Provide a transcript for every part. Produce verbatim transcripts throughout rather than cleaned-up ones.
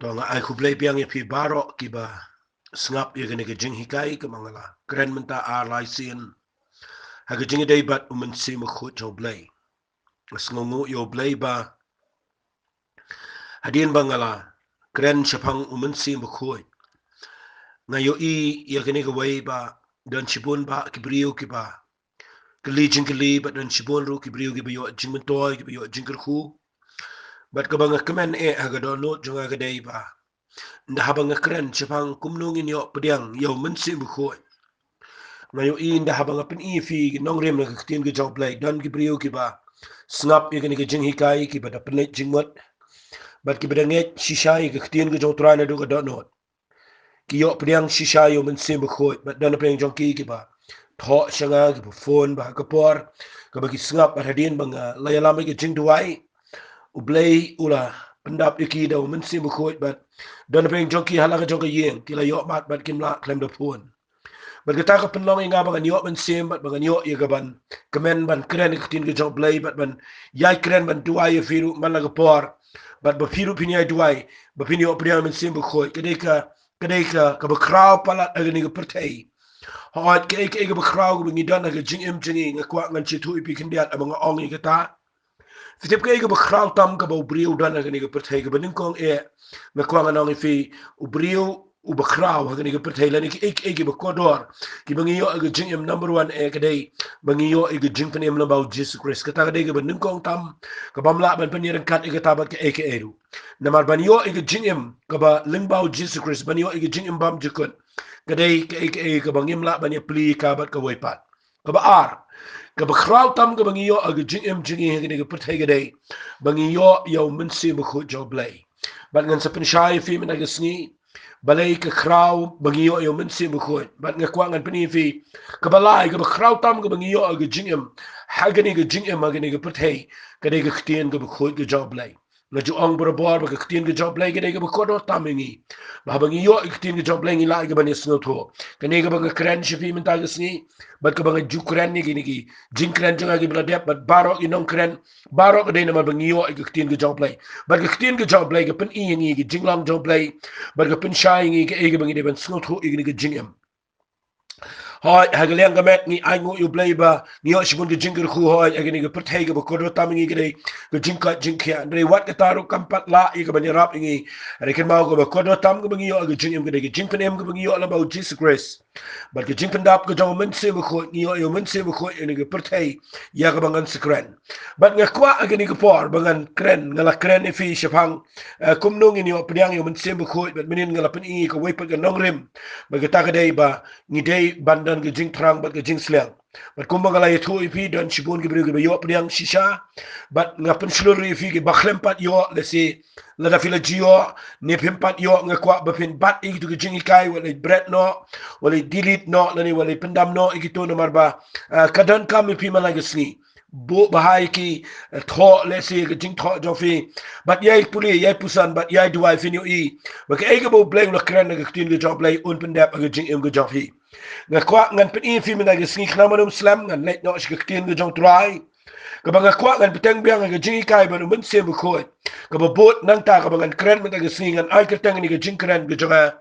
To nga ai khublei biang ïa phi baroh kiba sngap ïa kane ka jinghikai kaba nga la kren mynta ar lai sien ha ka jingïadei bad u Mynsiem Bakhuid jong U Blei. Nga sngewnguh ïa U Blei ba hadien ba nga la kren shaphang u Mynsiem Bakhuid, nga ïohi ïa kane kawei ba don shibun ba ki briew kiba kylli jingkylli, bad don shibun ruh ki briew kiba ïoh jingmyntoi, kiba ïoh jingkyrkhu. Bad kaba nga kmen eh ha ka dohnud jong nga ka dei ba ynda haba nga kren shaphang kumno ngin ïoh pdiang ïa u Mynsiem Bakhuid, nga ïohi ynda haba nga pyni ïa phi ki nongrim na ka ktien ka jong U Blei, don ki briew kiba sngap ïa kane ka jinghikai kiba da pynleit jingmut bad kiba da ngeit shisha ïa ka ktien ka jong U Trai naduh ka dohnud. Ki ïoh pdiang shisha ïa u Mynsiem Bakhuid, bad don napdeng jong ki kiba thoh sha nga, kiba phone ba ha ka por kaba ki sngap bad hadien ba nga la ïalam ïa ka jingduwai, U Blei u la pyndap ïa ki da u Mynsiem Bakhuid, bad don napdeng jong ki ha la ka jong ka ïing ki la ïoh mad bad kim lah khlem da phone. Bad kata ka pynlong ïa nga ba ngan ïoh mynsiem bad ba ngan ïoh ïa ka ban kmen ban kren ïa ka ktien ka jong U Blei bad ban ïai kren ban duwai ïa phi ruh man la ka por. Bad ba phi ruh phin ïai duwai ba phin ïoh pdiang Mynsiem Bakhuid. Ka dei ka, ka dei ka, kaba khraw palat ha kane ka pyrthei. Hooid, kaei kaei kaba khraw kaba ngi don ha ka jingim jong ngi, nga kwah ngan shu ïathuh ïa phi khyndiat haba nga ong ïa kata. Phi tip kaei kaba khraw tam kaba u briew u don ha kane ka pyrthei, kaba nyngkong eh, nga kwah ngan ong ïa phi, u briew uba khraw ha kane ka pyrthei lane kiei kiei kiba kordor kiba ngi ïoh ha ka jingim, number one eh ka dei ba ngi ïoh ïa ka jingpynim lyngba u Jisu Khrist. Kata ka dei kaba nyngkong tam, kabym lah ban pynïaryngkat ïa kata bad kaei kaei ruh. Namar ban ïoh ïa ka jingim kaba lyngba u Jisu Khrist, ban ïoh ïa ka jingim bymjukut, ka dei kaei kaei kaba ngim lah ban ïaplie ïa ka bad kawei pat. Kaba ar, kaba khraw tam kaba ngi ïoh ha ka jingim jong ngi ha kane ka pyrthei ka dei ba ngi ïoh ïa u Mynsiem Bakhuid jong U Blei. Bad ngan sa pynshai ïa phi mynta ka sngi balei ka khraw ba ngi ïoh ïa u Mynsiem Bakhuid. Bad nga kwah ngan pyni ïa phi kaba lai, kaba khraw tam kaba ngi ïoh ha ka jingim, ha kane ka jingim, ha kane ka pyrthei, ka dei ka ktien kaba khuid ka jong U Blei. Nga ju ong barabor ba ka ktien ka jong U Blei ka dei kaba kordor tam ïa ngi. Ba haba ngi ïoh ïa ka ktien ka jong U Blei ngi lah ïa ka ban ïasngewthuh. Kane kaba nga kren sha phi mynta ka sngi bad kaba nga ju kren ïa kine ki jingkren jong nga kiba la dep bad baroh ki nongkren, baroh ka dei namar ba ngi ïoh ïa ka ktien ka jong U Blei. Bad ka ktien ka jong U Blei ka pyni ïa ngi ïa ka jinglong jong U Blei bad ka pynshai ïa ngi kaei kaba ngi dei ban sngewthuh ïa kane ka jingim. Hooid, ha ka liang ka met ngi ainguh ïa U Blei ba ngi ïoh shibun ka jingkyrkhu, hooid, ha kane ka pyrthei kaba kordor tam ïa ngi ka dei ka jingkoit jingkhiah. Hynrei wat kata ruh kam pat lah ïa ka ban ïarap ïa ngi. Hynrei kynmaw kaba kordor tam kaba ngi ïoh ha ka jingim ka dei ka jingpynim kaba ngi ïoh lyngba u Jisu Khrist. Bad ka jingpyndap ka jong u Mynsiem Bakhuid, ngi ïoh ïa u Mynsiem Bakhuid ïa kane ka pyrthei ïa kaba ngan sa kren. Bad nga kwah ha kane ka por ba ngan kren, nga la kren ïa phi shaphang, eh, kumno ngin ïoh pdiang ïa u Mynsiem Bakhuid, bad mynnin nga la pyni ïa kawei pat ka nongrim. Bad kata ka dei ba ngi dei ban don ka jingthrang bad ka jingsliang. Bad kumba nga la ïathuh ïa phi, don shibun ki briew kiba ïoh pdiang shisha. Bad nga pynshlur ïa phi kiba khlem pat ïoh, lehse lada phi la ju ïoh ne phim pat ïoh, nga kwah ba phin bat ïa kito ki jinghikai, wat la bret noh, wat la delete noh, lane wat la pyndam noh ïa kito, namar ba, ah, ka donkam ïa phi man la ka sngi. Buh bha ïa ki, eh, thoh lehse ka jingthoh jong phi. Bad ïai pule, ïai puson, bad ïai duwai, phin ïohi ba kaei kaba U Blei u la kren na ka ktien ka jong U Blei un pyndep ha ka jingim ka jong phi. Nga kwah ngan pyni ïa phi mynta ka sngi, khnang ban ym slem ngan leit noh sha ka ktien ka jong U Trai. Kaba nga kwah ngan bteng biang ha ka jinghikai ban u Mynsiem Bakhuid. Kaba bud nangta kaba ngan kren mynta ka sngi, ngan ai kyrteng ïa ka jingkren ka jong nga,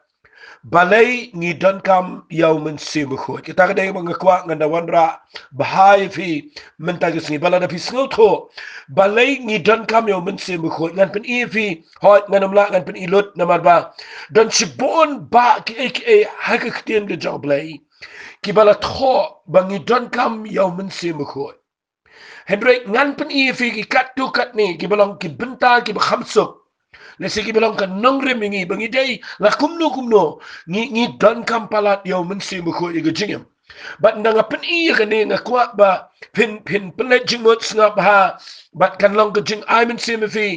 balei ngi donkam ïa u Mynsiem Bakhuid. Kata ka dei kaba nga kwah ngan da wanrah bha ïa phi mynta ka sngi, ba lada phi sngewthuh balei ngi donkam ïa u Mynsiem Bakhuid, ngan pyni ïa phi. Hooid, ngan ym lah ngan pyni lut namar ba don shibun bah kiei kiei ha ka ktien ka jong U Blei kiba la thoh ba ngi donkam ïa u Mynsiem Bakhuid. Hynrei ngan pyni ïa phi ki katto katne kiba long ki bynta kiba kham suk, lehse kiba long ka nongrim ïa ngi ba ngi dei la kumno kumno ngi, ngi donkam palat ïa u Mynsiem Bakhuid ïa ka jingim. Bad ynda nga pyni ïa kane nga kwah ba phin, phin pynleit jingmut sngap bha. Bad kan long ka jingai mynsiem ïa phi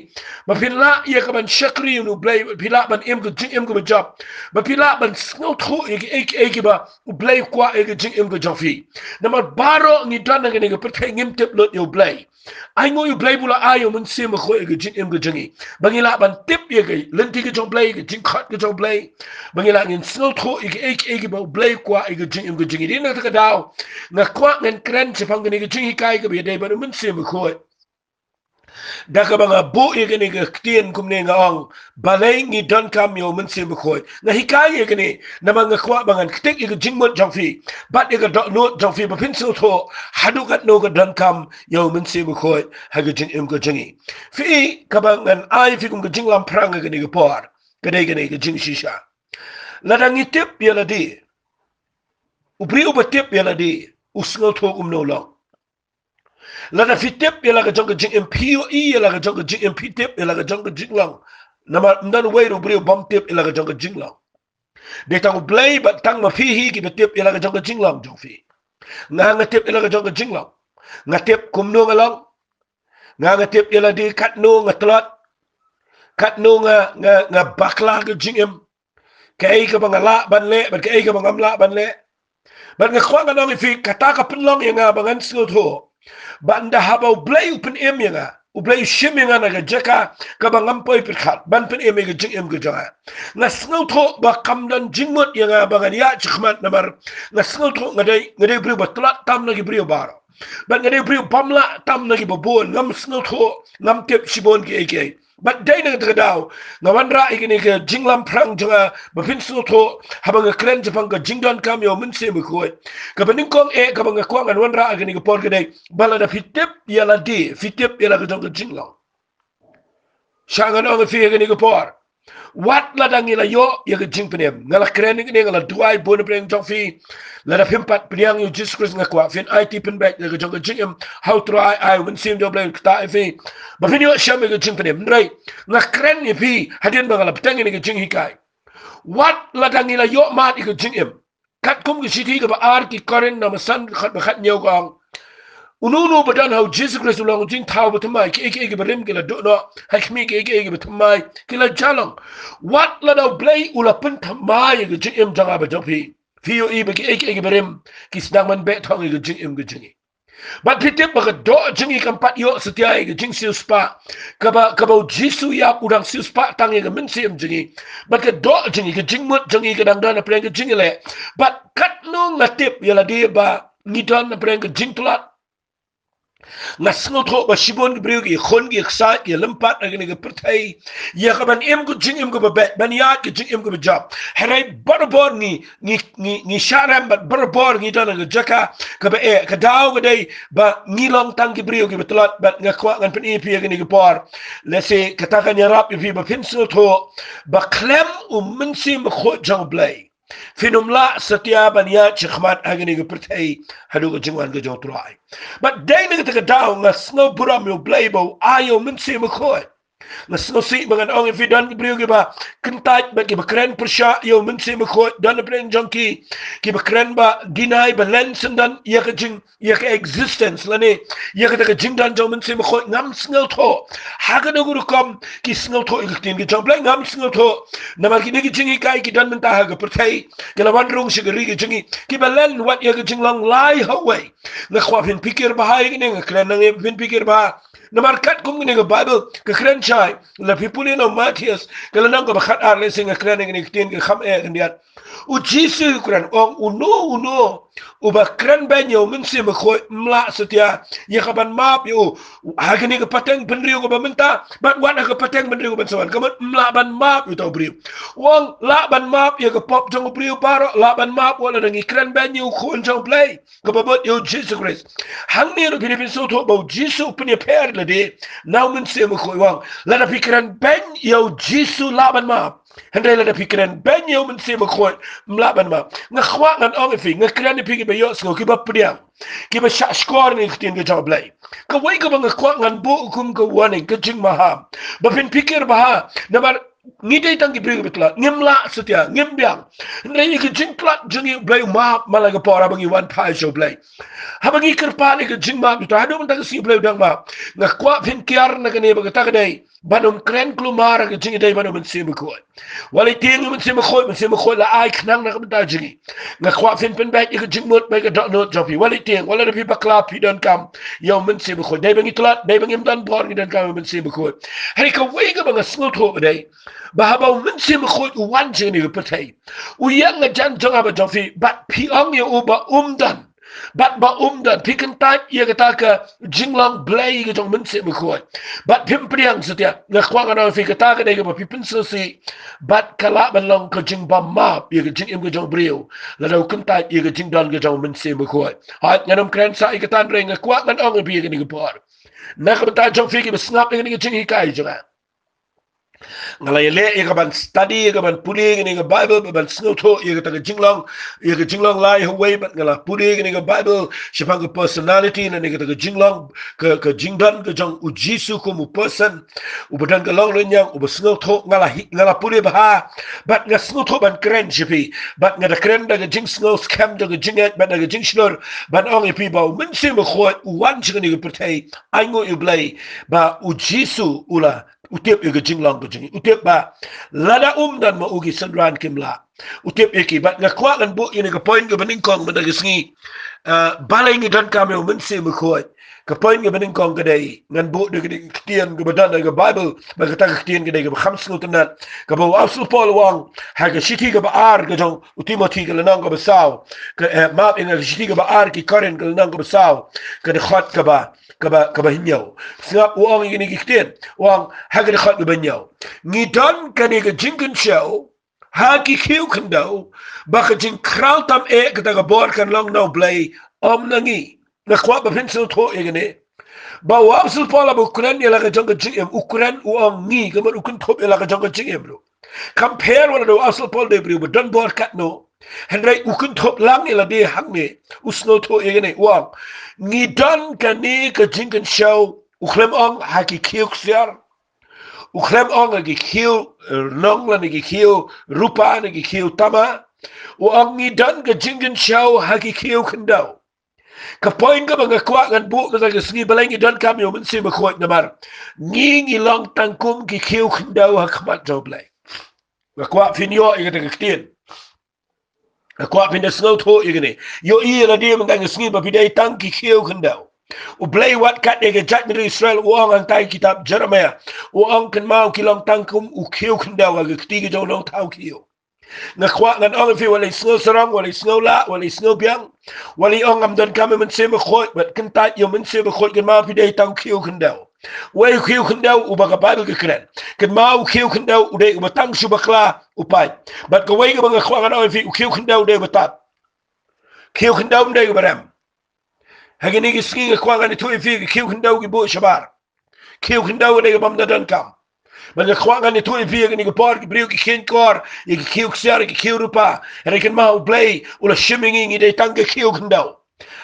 ba phin lah ïa ka ban shakri ïa u Blei, ba phi lah ban im ka jingim kaba jop, ba phi lah ban sngewthuh ïa kiei kiei kiba U Blei u kwah ïa ka jingim ka jong phi. Namar baroh ngi don ha kane ka pyrthei ngim tip lut ïa U Blei. Ainguh ïa U Blei ba u la ai ïa u Mynsiem Bakhuid ïa ka jingim ka jong ngi, ba ngi lah ban tip ïa ka lynti ka jong U Blei, ka jingkhot ka jong U Blei, ba ngi lah ngin sngewthuh ïa kiei kiei kiba U Blei u kwah ïa ka jingim ka jong ngi. Dei na kata ka daw nga kwah ngan kren shaphang kane ka jinghikai kaba ïadei bad u Mynsiem Bakhuid. Da kaba nga buh ïa kane ka ktien kumne nga ong, balei ngi donkam ïa u Mynsiem Bakhuid. Nga hikai ïa kane namar nga kwah ba ngan ktik ïa ka jingmut jong phi bad ïa ka dohnud jong phi ba phin sngewthuh haduh katno ka donkam ïa u Mynsiem Bakhuid ha ka jingim ka jong ngi. Phi, kaba ngan ai phi kum ka jinglamphrang ha kane ka por, ka dei kane ka jingshisha. Lada ngi tip ïa lade, u briew uba tip ïa lade u sngewthuh kumno long. Lada phi tip ïa la ka jong ka jingim, phi ïohi ïa la ka jong ka jingim, phi tip ïa la ka jong ka jinglong. Namar ym don uwei ruh u briew bym tip ïa la ka jong ka jinglong. Dei tang U Blei bad tang ma phi hi kiba tip ïa la ka jong ka jinglong jong phi. Nga, nga tip ïa la ka jong ka jinglong. Nga tip kumno nga long. Nga, nga tip ïa lade katno nga tlot, katno nga, nga, nga bakla ka jingim. Kaei kaba nga lah ban leh bad kaei kaba ngam lah ban leh. Bad nga kwah ngan ong ïa phi, kata ka pynlong ïa nga ba ngan sngewthuh ba ynda haba U Blei u pynim ïa nga, U Blei u shim ïa nga na ka jaka kaba ngam poi pyrkhat ban pynim ïa ka jingim ka jong nga, nga sngewthuh ba kam don jingmut ïa nga ba ngan ïaid shakhmat namar nga sngewthuh nga dei, nga dei u briew ba tlot tam na ki briew baroh. Bad nga dei u briew bym lah tam na kiba bun, ngam sngewthuh, ngam tip shibun kiei kiei. Bad dei na kata ka daw nga wanrah ïa kane ka jinglamphrang jong nga ba phin sngewthuh haba nga kren shaphang ka jingdonkam ïa u Mynsiem Bakhuid. Kaba nyngkong eh kaba nga kwah ngan wanrah ha kane ka por ka dei ba lada phi tip ïa lade, phi tip ïa la ka jong ka jinglong. Sha ngan ong ïa phi ha kane ka por, wat lada ngi la ïoh ïa ka jingpynim. Nga la kren ïa kane, nga la duwai bun na pdeng jong phi. Lada phim pat pdiang ïa u Jisu Khrist, nga kwah phin aiti pynbeit ïa ka jong ka jingim ha U Trai, ai u Mynsiem jong U Blei un ktah ïa phi ba phin ïoh shem ïa ka jingpynim. Hynrei nga kren ïa phi hadien ba nga la bteng ïa kane ka jinghikai. Wat lada ngi la ïoh mad ïa ka jingim, katkum ka shithi kaba ar ki Korinth, namba san, khat ba khat hynñiew ka ong, uno uno ba don ha u Jisu Khrist u long u jingthaw bathymmai. Kiei kiei kiba rim ki la duh noh, ha khmih, kiei kiei kiba thymmai ki la jah long. Wat lada U Blei u la pynthymmai ïa ka jingim jong nga bad jong phi, phi ïohi ba kiei kiei kiba rim ki sdang ban beh thong ïa ka jingim ka jong ngi. Bad phi tip ba ka doh jong ngi kam pat ïoh satia ïa ka jingsiewspah kaba, kaba u Jisu u ïap, u dang siewspah tang ïa ka mynsiem jong ngi. Bad ka doh jong ngi, ka jingmut jong ngi ka dang don na pdeng ka jingïaleh. Bad katno nga tip ïa lade ba ngi don na pdeng ka jingtlot. Nga sngewthuh ba shibun ki briew ki khun ki ksaid ki lympat ha kane ka pyrthei ïa ka ban im ka jingim kaba beit, ban ïaid ka jingim kaba jop. Hynrei barabor ngi, ngi, ngi, ngi shah rem bad barabor ngi don ha ka jaka kaba eh. Ka daw ka dei ba ngi long tang ki briew kiba tlot. Bad nga kwah ngan pyni ïa phi ha kane ka por, lehse kata kan ïarap ïa phi ba phin sngewthuh ba khlem u Mynsiem Bakhuid jong U Blei phin ym lah satia ban ïaid shakhmat ha kane ka pyrthei haduh ka jingwan ka jong U Trai. Bad dei na kata ka daw nga sngewburom ïa U Blei ba u ai ïa u Mynsiem Bakhuid. Nga sngewsih ba ngan ong ïa phi, don ki briew kiba kyntait bad kiba kren pyrshah ïa u Mynsiem Bakhuid, don na pdeng jong ki kiba kren ba deny, ba len syndon ïa ka jing, ïa ka existence lane ïa kata ka jingdon jong u Mynsiem Bakhuid. Ngam sngewthuh ha kano ka rukom ki sngewthuh ïa ka ktien ka jong U Blei, ngam sngewthuh. Namar kine ki jinghikai ki don mynta ha ka pyrthei, ki la wan rung sha ka ri ka jong ngi, kiba len wat ïa ka jinglong lai ha uwei. Nga kwah phin pyrkhat bha ïa kine, nga kren nangne phin pyrkhat bha. Namar katkum kane ka Baibl ka kren shai, lada phi pule na u Mathaios ka lynnong kaba khatar, lehse nga kren ïa kane ka ktien ka kham eh khyndiat. U Jisu u kren, u ong, uno uno uba kren beiñ ïa u Mynsiem Bakhuid ym lah satia ïa ka ban map ïa u ha kane ka pateng bynriew kaba mynta bad wat ha ka pateng bynriew kaban sa wan. Ka mut ym lah ban map ïa uta u briew. U ong lah ban map ïa ka pop jong u briew baroh, lah ban map wat lada ngi kren beiñ ïa u Khun jong U Blei kaba bud, ïa u Jisu Khrist. Hangne ruh phi dei phin sngewthuh ba u Jisu u pynïapher lade na u Mynsiem Bakhuid. U ong lada phi kren beiñ ïa u Jisu lah ban map, hynrei lada phi kren beiñ ïa u Mynsiem Bakhuid ym lah ban map. Nga kwah ngan ong ïa phi, nga kren ïa phi kiba ïohsngew, kiba pdiang, kiba shahshkor na ka ktien ka jong U Blei. Kawei kaba nga kwah ngan buh kum ka warning, ka jingmaham, ba phin pyrkhat bha. Namar ngi dei tang ki briew kiba tlot, ngim lah satia, ngim biang. Hynrei ïa ka jingtlot jong ngi U Blei u map man la ka por haba ngi wan phai sha U Blei. Haba ngi kyrpad ïa ka jingmap, haduh mynta ka sngi U Blei u dang map. Nga kwah phin kiar na kane ba kata ka dei ban ym kren kulmar ha ka jingïadei bad u Mynsiem Bakhuid. Wat la tieng ïa u Mynsiem Bakhuid, Mynsiem Bakhuid la ai khnang na ka bynta jong ngi. Nga kwah phin pynbeit ïa ka jingmut bad ka dohnud jong phi. Wat la tieng, wat lada phi bakla, phi donkam ïa u Mynsiem Bakhuid. Dei ba ngi tlot, dei ba ngim don bor, ngi donkam ïa u Mynsiem Bakhuid. Hynrei kawei kaba nga sngewthuh ba dei ba haba u Mynsiem Bakhuid u wan sha kane ka pyrthei, u ïeng hajan jong nga bad jong phi, bad phi ong ïa u ba um don, Bad ba um don, phi kyntait ïa kata ka jinglong Blei ka jong u Mynsiem Bakhuid. Bad phim pdiang satia, nga kwah ngan ong ïa phi kata ka dei kaba phi pynsngewsih. Bad ka lah ban long ka jingbym map ïa ka jingim ka jong u briew lada u kyntait ïa ka jingdon ka jong u Mynsiem Bakhuid. Hooid, ngan ym kren sa ïa kata, hynrei nga kwah ngan ong ïa phi ïa kane ka por. Na ka bynta jong phi kiba sngap ïa kane ka jinghikai jong nga, nga la ïaleh ïa ka ban study, ïa ka ban pule ïa kane ka Bible, ban sngewthuh ïa kata ka jinglong, ïa ka jinglong lai ha uwei, bad nga la pule ïa kane ka Bible shaphang ka personality, lane kata ka jinglong, ka, ka jingdon ka jong u Jisu kum u person, uba don ka longlynñiang, uba sngewthuh. Nga la hi, nga la pule bha, bad nga sngewthuh ban kren sha phi, bad nga da kren da ka jingsngew skhem, da ka jingngeit, bad da ka jingshlur, ban ong ïa phi ba u Mynsiem Bakhuid u wan sha kane ka pyrthei, ainguh ïa u Blei, ba u Jisu u la, u tip ïa ka jinglong ka jong ngi, u tip ba lada um don ma u ki synran kim lah. U tip ïa ki, bad nga kwah ngan buh ïa kane ka point kaba nyngkong mynta ka sngi. Ah, balei ngi donkam ïa u Mynsiem Bakhuid. Ka point kaba nyngkong ka dei, ngan buh da kane ka ktien kaba don ha ka Bible, ba kata ka ktien ka dei kaba kham sngewtynnat, kaba u Apostol Paul u ong ha ka shithi kaba ar ka jong u Timothi, ka lynnong kaba saw, ka, eh, map ïa nga, ka shithi kaba ar ki Korinth, ka lynnong kaba saw, ka dkhot kaba, kaba, kaba hynñiew. Sngap u ong ïa kine ki ktien, u ong ha ka dkhot kaba hynñiew: Ngi don kane ka jingkynshew ha ki khiew khyndew, ba ka jingkhraw tam eh kata ka bor kan long na u Blei, ym na ngi. Nga kwah ba phin sngewthuh ïa kane, ba u Apostol Paul haba u kren ïa la ka jong ka jingim, u kren u ong ngi, ka mut u kynthup ïa la ka jong ka jingim ruh. Kam pher wat lada u Apostol Paul u dei u briew ba don bor katno, hynrei u kynthup lang ïa lade hangne, u sngewthuh ïa kane, u ong: Ngi don kane ka jingkynshew, u khlem ong ha ki khiew ksiar, u khlem ong ha ki khiew, eh, rnong, lane ki khiew rupa, lane ki khiew tama. U ong ngi don ka jingkynshew ha ki khiew khyndew. Ka point kaba nga kwah ngan buh mynta ka sngi, balei ngi donkam ïa u Mynsiem Bakhuid, namar ngi, ngi long tang kum ki khiew khyndew ha khmat jong u Blei. Nga kwah phin ïoh ïa kata ka ktien. Nga kwah phin da sngewthuh ïa kane. Ïohi ïa lade mynta ka sngi ba phi dei tang ki khiew khyndew. U Blei u wad kat ïa ka jaitbynriew Israel, u ong hangtai kitab Jeremiah, u ong kynmaw ki long tang kum u khiew khyndew ha ka kti ka jong u nongthaw khiew. Nga kwah ngan ong ïa phi, wat leit sngew sarong, wat leit sngew lah, wat leit sngew biang, wat leit ong ngam donkam ïa u Mynsiem Bakhuid, wat kyntait ïa u Mynsiem Bakhuid, kynmaw phi dei tang u khiew khyndew. Wei u khiew khyndew uba ka Bible ka kren? Kynmaw u khiew khyndew u dei uba tang shu bakla u pait. Bad kawei kaba nga kwah ngan ong ïa phi, u khiew khyndew u dei uba tad. Khiew khyndew um dei uba rem. Ha kine ki sngi nga kwah ngan ïathuh ïa phi, ki khiew khyndew ki buh shabar. Khiew khyndew dei kaba ym da donkam. Bad nga kwah ngan ïathuh ïa phi ha kine ki por, ki briew ki kheiñ kor ïa ki khiew ksiar, ïa ki khiew rupa. Hynrei kynmaw u Blei u la shim ïa ngi, ngi dei tang ki khiew khyndew.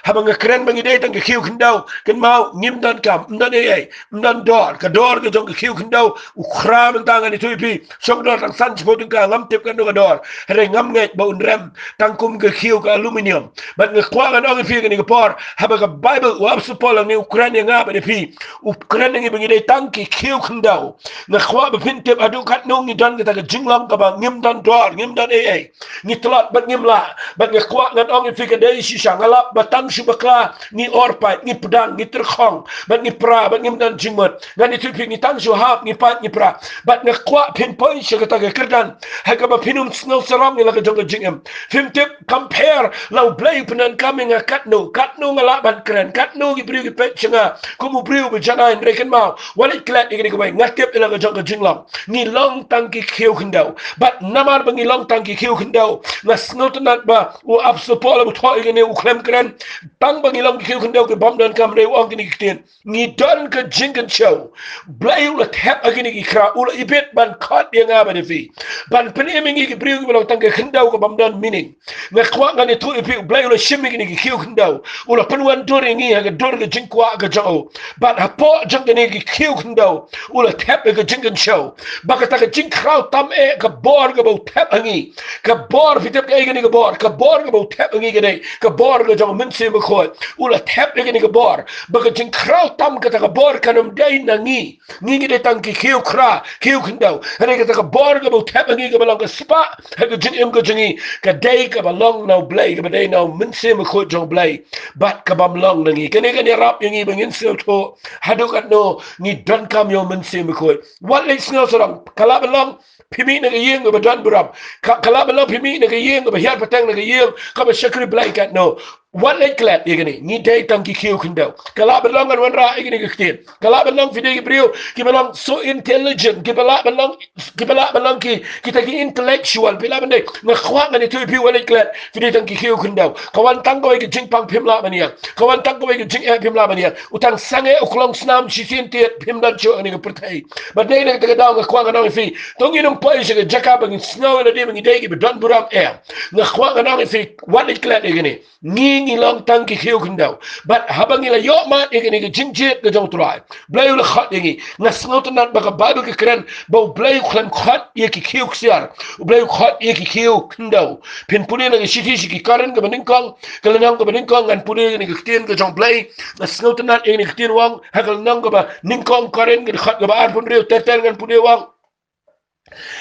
Haba nga kren ba ngi dei tang ki khiew khyndew, kynmaw ngim donkam, ym don ei ei, ym don dor. Ka dor ka jong ki khiew khyndew u khra mynta, ngan ïathuh ïa phi, shong dor tang san shiphew tyngka, ngam tip katno ka dor. Hynrei ngam ngeit ba un rem tang kum ka khiew ka aluminium. Bad nga kwah ngan ong ïa phi ha kane ka por, haba ka Bible, u Apostol Paul hangne u kren ïa nga bad ïa phi, u kren ïa ngi ba ngi dei tang ki khiew khyndew. Nga kwah ba phin tip haduh katno ngi don kata ka jinglong kaba ngim don dor, ngim don ei ei. Ngi tlot bad ngim lah. Bad nga kwah ngan ong ïa phi, ka dei shisha, nga lap ba tang shu bakla ngi or pait, ngi pdang, ngi tyrkhong, bad ngi pra, bad ngim don jingmut. Ngan ïathuh ïa phi, ngi tang shu hap, ngi pait, ngi pra. Bad nga kwah phin poi sha kata ka kyrdan ha kaba phin ym sngew sarong ïa la ka jong ka jingim. Phim tip, kam pher la u Blei u pyndonkam ïa nga katno, katno nga lah ban kren, katno ki briew ki peit sha nga kum u briew uba janai, hynrei kynmaw, wat leit klet ïa kane kawei, nga tip ïa la ka jong ka jinglong. Ngi long tang ki khiew khyndew. Bad namar ba ngi long tang ki khiew khyndew, nga sngewtynnat ba u Apostol Paul u thoh ïa kane, u khlem kren tang ba ngi long ki khiew khyndew ki bym donkam, hynrei u ong kine ki ktien: Ngi don ka jingkynshew. Blei u la thep ha kine ki khra, u la ibit ban khot ïa nga bad ïa phi, ban pynim ïa ngi ki briew kiba long tang ki khyndew ka bym don meaning. Nga kwah ngan ïathuh ïa phi, u Blei u la shim ïa kine ki khiew khyndew, u la pynwandur ïa ngi ha ka dur ka jingkwah ka jong u. Bad hapoh jong kine ki khiew khyndew u la thep ïa ka jingkynshew. Ba kata ka jingkhraw tam eh, ka bor kaba u thep ha ngi, ka bor, phi tip kaei kane ka bor? Ka bor kaba u thep ha ngi ka dei ka bor ka jong u Mynsiem Bakhuid. U la thep ïa kane ka bor ba ka jingkhraw tam kata ka bor kan ym dei na ngi. Ngi ngi dei tang ki khiew khra, khiew khyndew. Hynrei kata ka bor kaba u thep ha ngi kaba long ka spah ha ka jingim ka jong ngi, ka dei kaba long na u Blei, kaba dei na u Mynsiem Bakhuid jong u Blei. Bad ka bym long na ngi. Kane kan ïarap ïa ngi ba ngin sngewthuh haduh katno ngi donkam ïa u Mynsiem Bakhuid. Wat leit sngew sarong. Ka lah ban long phi mih na ka ïing kaba don burom. Ka, ka lah ban long phi mih na ka ïing kaba hiar pateng, na ka ïing kaba shakri Blei katno. wat leh klet ïa kane, ngi dei tang ki khiew khyndew. Ka lah ban long ngan wanrah ïa kane ka ktien. Ka lah ban long phi dei ki briew kiba long so intelligent, kiba lah ban long, kiba lah ban long ki, kita ki intellectual, phi lah ban dei. Nga kwah ngan ïathuh ïa phi, wat leh klet, phi dei tang ki khiew khyndew. Ka wan tang kawei ka jingpang phim lah ban ïeng. Ka wan tang kawei ka jingeh phim lah ban ïeng. U tang sangeh u klong snam shisien tied phim don shuh ha kane ka pyrthei. Bad dei na kata ka daw nga kwah ngan ong ïa phi, to ngin ym poi sha ka jaka ba ngin sngew ïa lade ba ngi dei kiba don burom, em. Nga kwah ngan ong ïa phi, wat leh klet ïa kane. Ngi, ngi long tang ki khiew khyndew. Bad haba ngi la ïoh mad ïa kane ka jingjied ka jong U Trai, Blei u la khot ïa ngi. Nga sngewtynnat ba ka Baibl ka kren ba U Blei u khlem khot ïa ki khiew ksiar, U Blei u khot ïa ki khiew khyndew. Phin pule na ka shithi sha ki Korinth kaba nyngkong, ka lynnong kaba nyngkong, ngan pule ïa kane ka ktien ka jong U Blei. Nga sngewtynnat ïa kane ka ktien u ong ha ka lynnong kaba nyngkong Korinth, ka dkhot kaba arphew hynriew, ter ter ngan pule, u ong: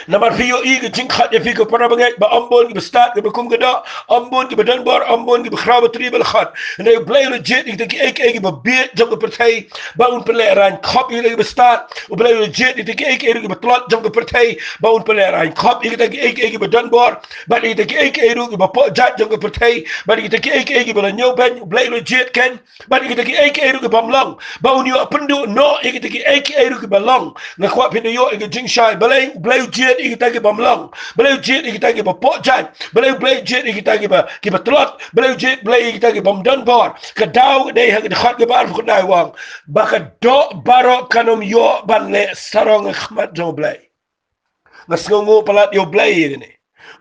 Namar phi ïohi ka jingkhot ïa phi ko para bangeit, ba ym bun kiba stad kiba kum ka doh, ym bun kiba don bor, ym bun kiba khraw batri ba la khot. Hynrei U Blei u la jied ïa kita kiei kiei kiba bieit jong ka pyrthei ba un pynlehraiñ khop ïa kita kiba stad. U Blei u la jied ïa kita kiei kiei ruh kiba tlot jong ka pyrthei ba un pynlehraiñ khop ïa kita kiei kiei kiba don bor, bad ïa kita kiei kiei ruh kiba poh jait jong ka pyrthei, bad ïa kita kiei kiei kiba la ñiewbeiñ. U Blei u la jied keiñ bad ïa kita kiei kiei ruh ki bym long, ba un ïoh pynduh noh ïa kita kiei kiei ruh kiba long. Nga kwah phin da ïoh ïa ka jingshai, balei U Blei u jied ïa kita ki bym long, balei u jied ïa kita kiba poh jait, balei U Blei u jied ïa kita kiba, kiba tlot, balei u jied, balei ïa kita ki bym don bor. Ka daw ka dei ha ka dkhot kaba arphew khyndai, u ong ba ka doh baroh kan ym ïoh ban leh sarong ha khmat jong U Blei. Nga sngewnguh palat ïa U Blei ïa kane.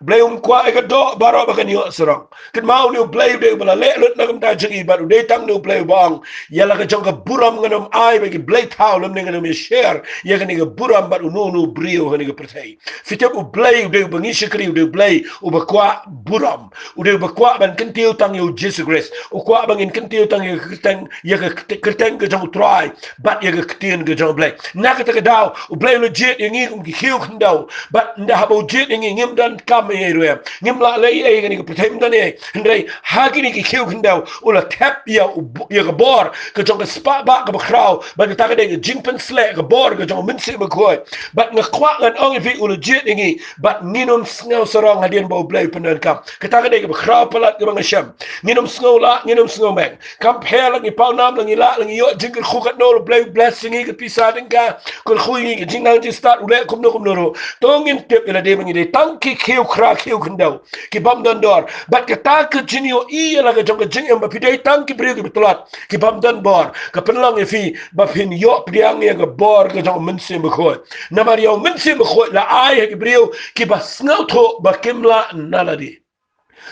U Blei um kwah ïa ka doh baroh ba kan ïoh sarong. Kynmaw, une U Blei u dei uba la leh lut na ka bynta jong ngi, bad u dei tang une U Blei uba ong, ïa la ka jong ka burom ngan ym ai ba ki blei thaw, lymne ngan ym ïa share ïa kane ka burom bad uno uno u briew ha kane ka pyrthei. Phi tip, U Blei u dei uba ngi shakri, u dei U Blei uba kwah burom. U dei uba kwah ban kyntiew tang ïa U Jisu Khrist. U kwah ba ngin kyntiew tang ïa ka kyrteng, ïa ka kyrteng ka jong U Trai bad ïa ka ktien ka jong U Blei. Na kata ka daw U Blei u la jied ïa ngi kum ki khiew khyndew. Bad ynda haba u jied ïa ngi, ngim donkam ei ei ruh, em. Ngim lah leh ei ei ha kane ka pyrthei, ym don ei ei. Hynrei ha kine ki khiew khyndew u la thep ïa u b-, ïa ka bor ka jong ka spah bah kaba khraw. Bad kata ka dei ka jingpynsleh ka bor ka jong U Mynsiem Bakhuid. Bad nga kwah ngan ong ïa phi, u la jied ïa ngi bad ngin ym sngew sarong hadien ba U Blei u pyndonkam. Kata ka dei kaba khraw palat kaba nga shem. Ngin ym sngew lah, ngin ym sngew meng. Kam pher la ngi pawnam, la ngi lah, la ngi ïoh jingkyrkhu katno, la U Blei u bless ïa ngi ka pisa tyngka, kyrkhu ïa ngi ka jingnang jingstad, u leh kumno kumno ruh. To ngin tip ïa lade ba ngi dei tang ki khiew khra khiew khyndew, ki bym don dor. Bad kata ka jingïohi ïa la ka jong ka jingim ba phi dei tang ki briew kiba tlot, ki bym don bor, ka pynlong ïa phi ba phin ïoh pdiang ïa ka bor ka jong U Mynsiem Bakhuid. Namar ïa U Mynsiem Bakhuid la ai ha ki briew kiba sngewthuh ba kim lah na lade.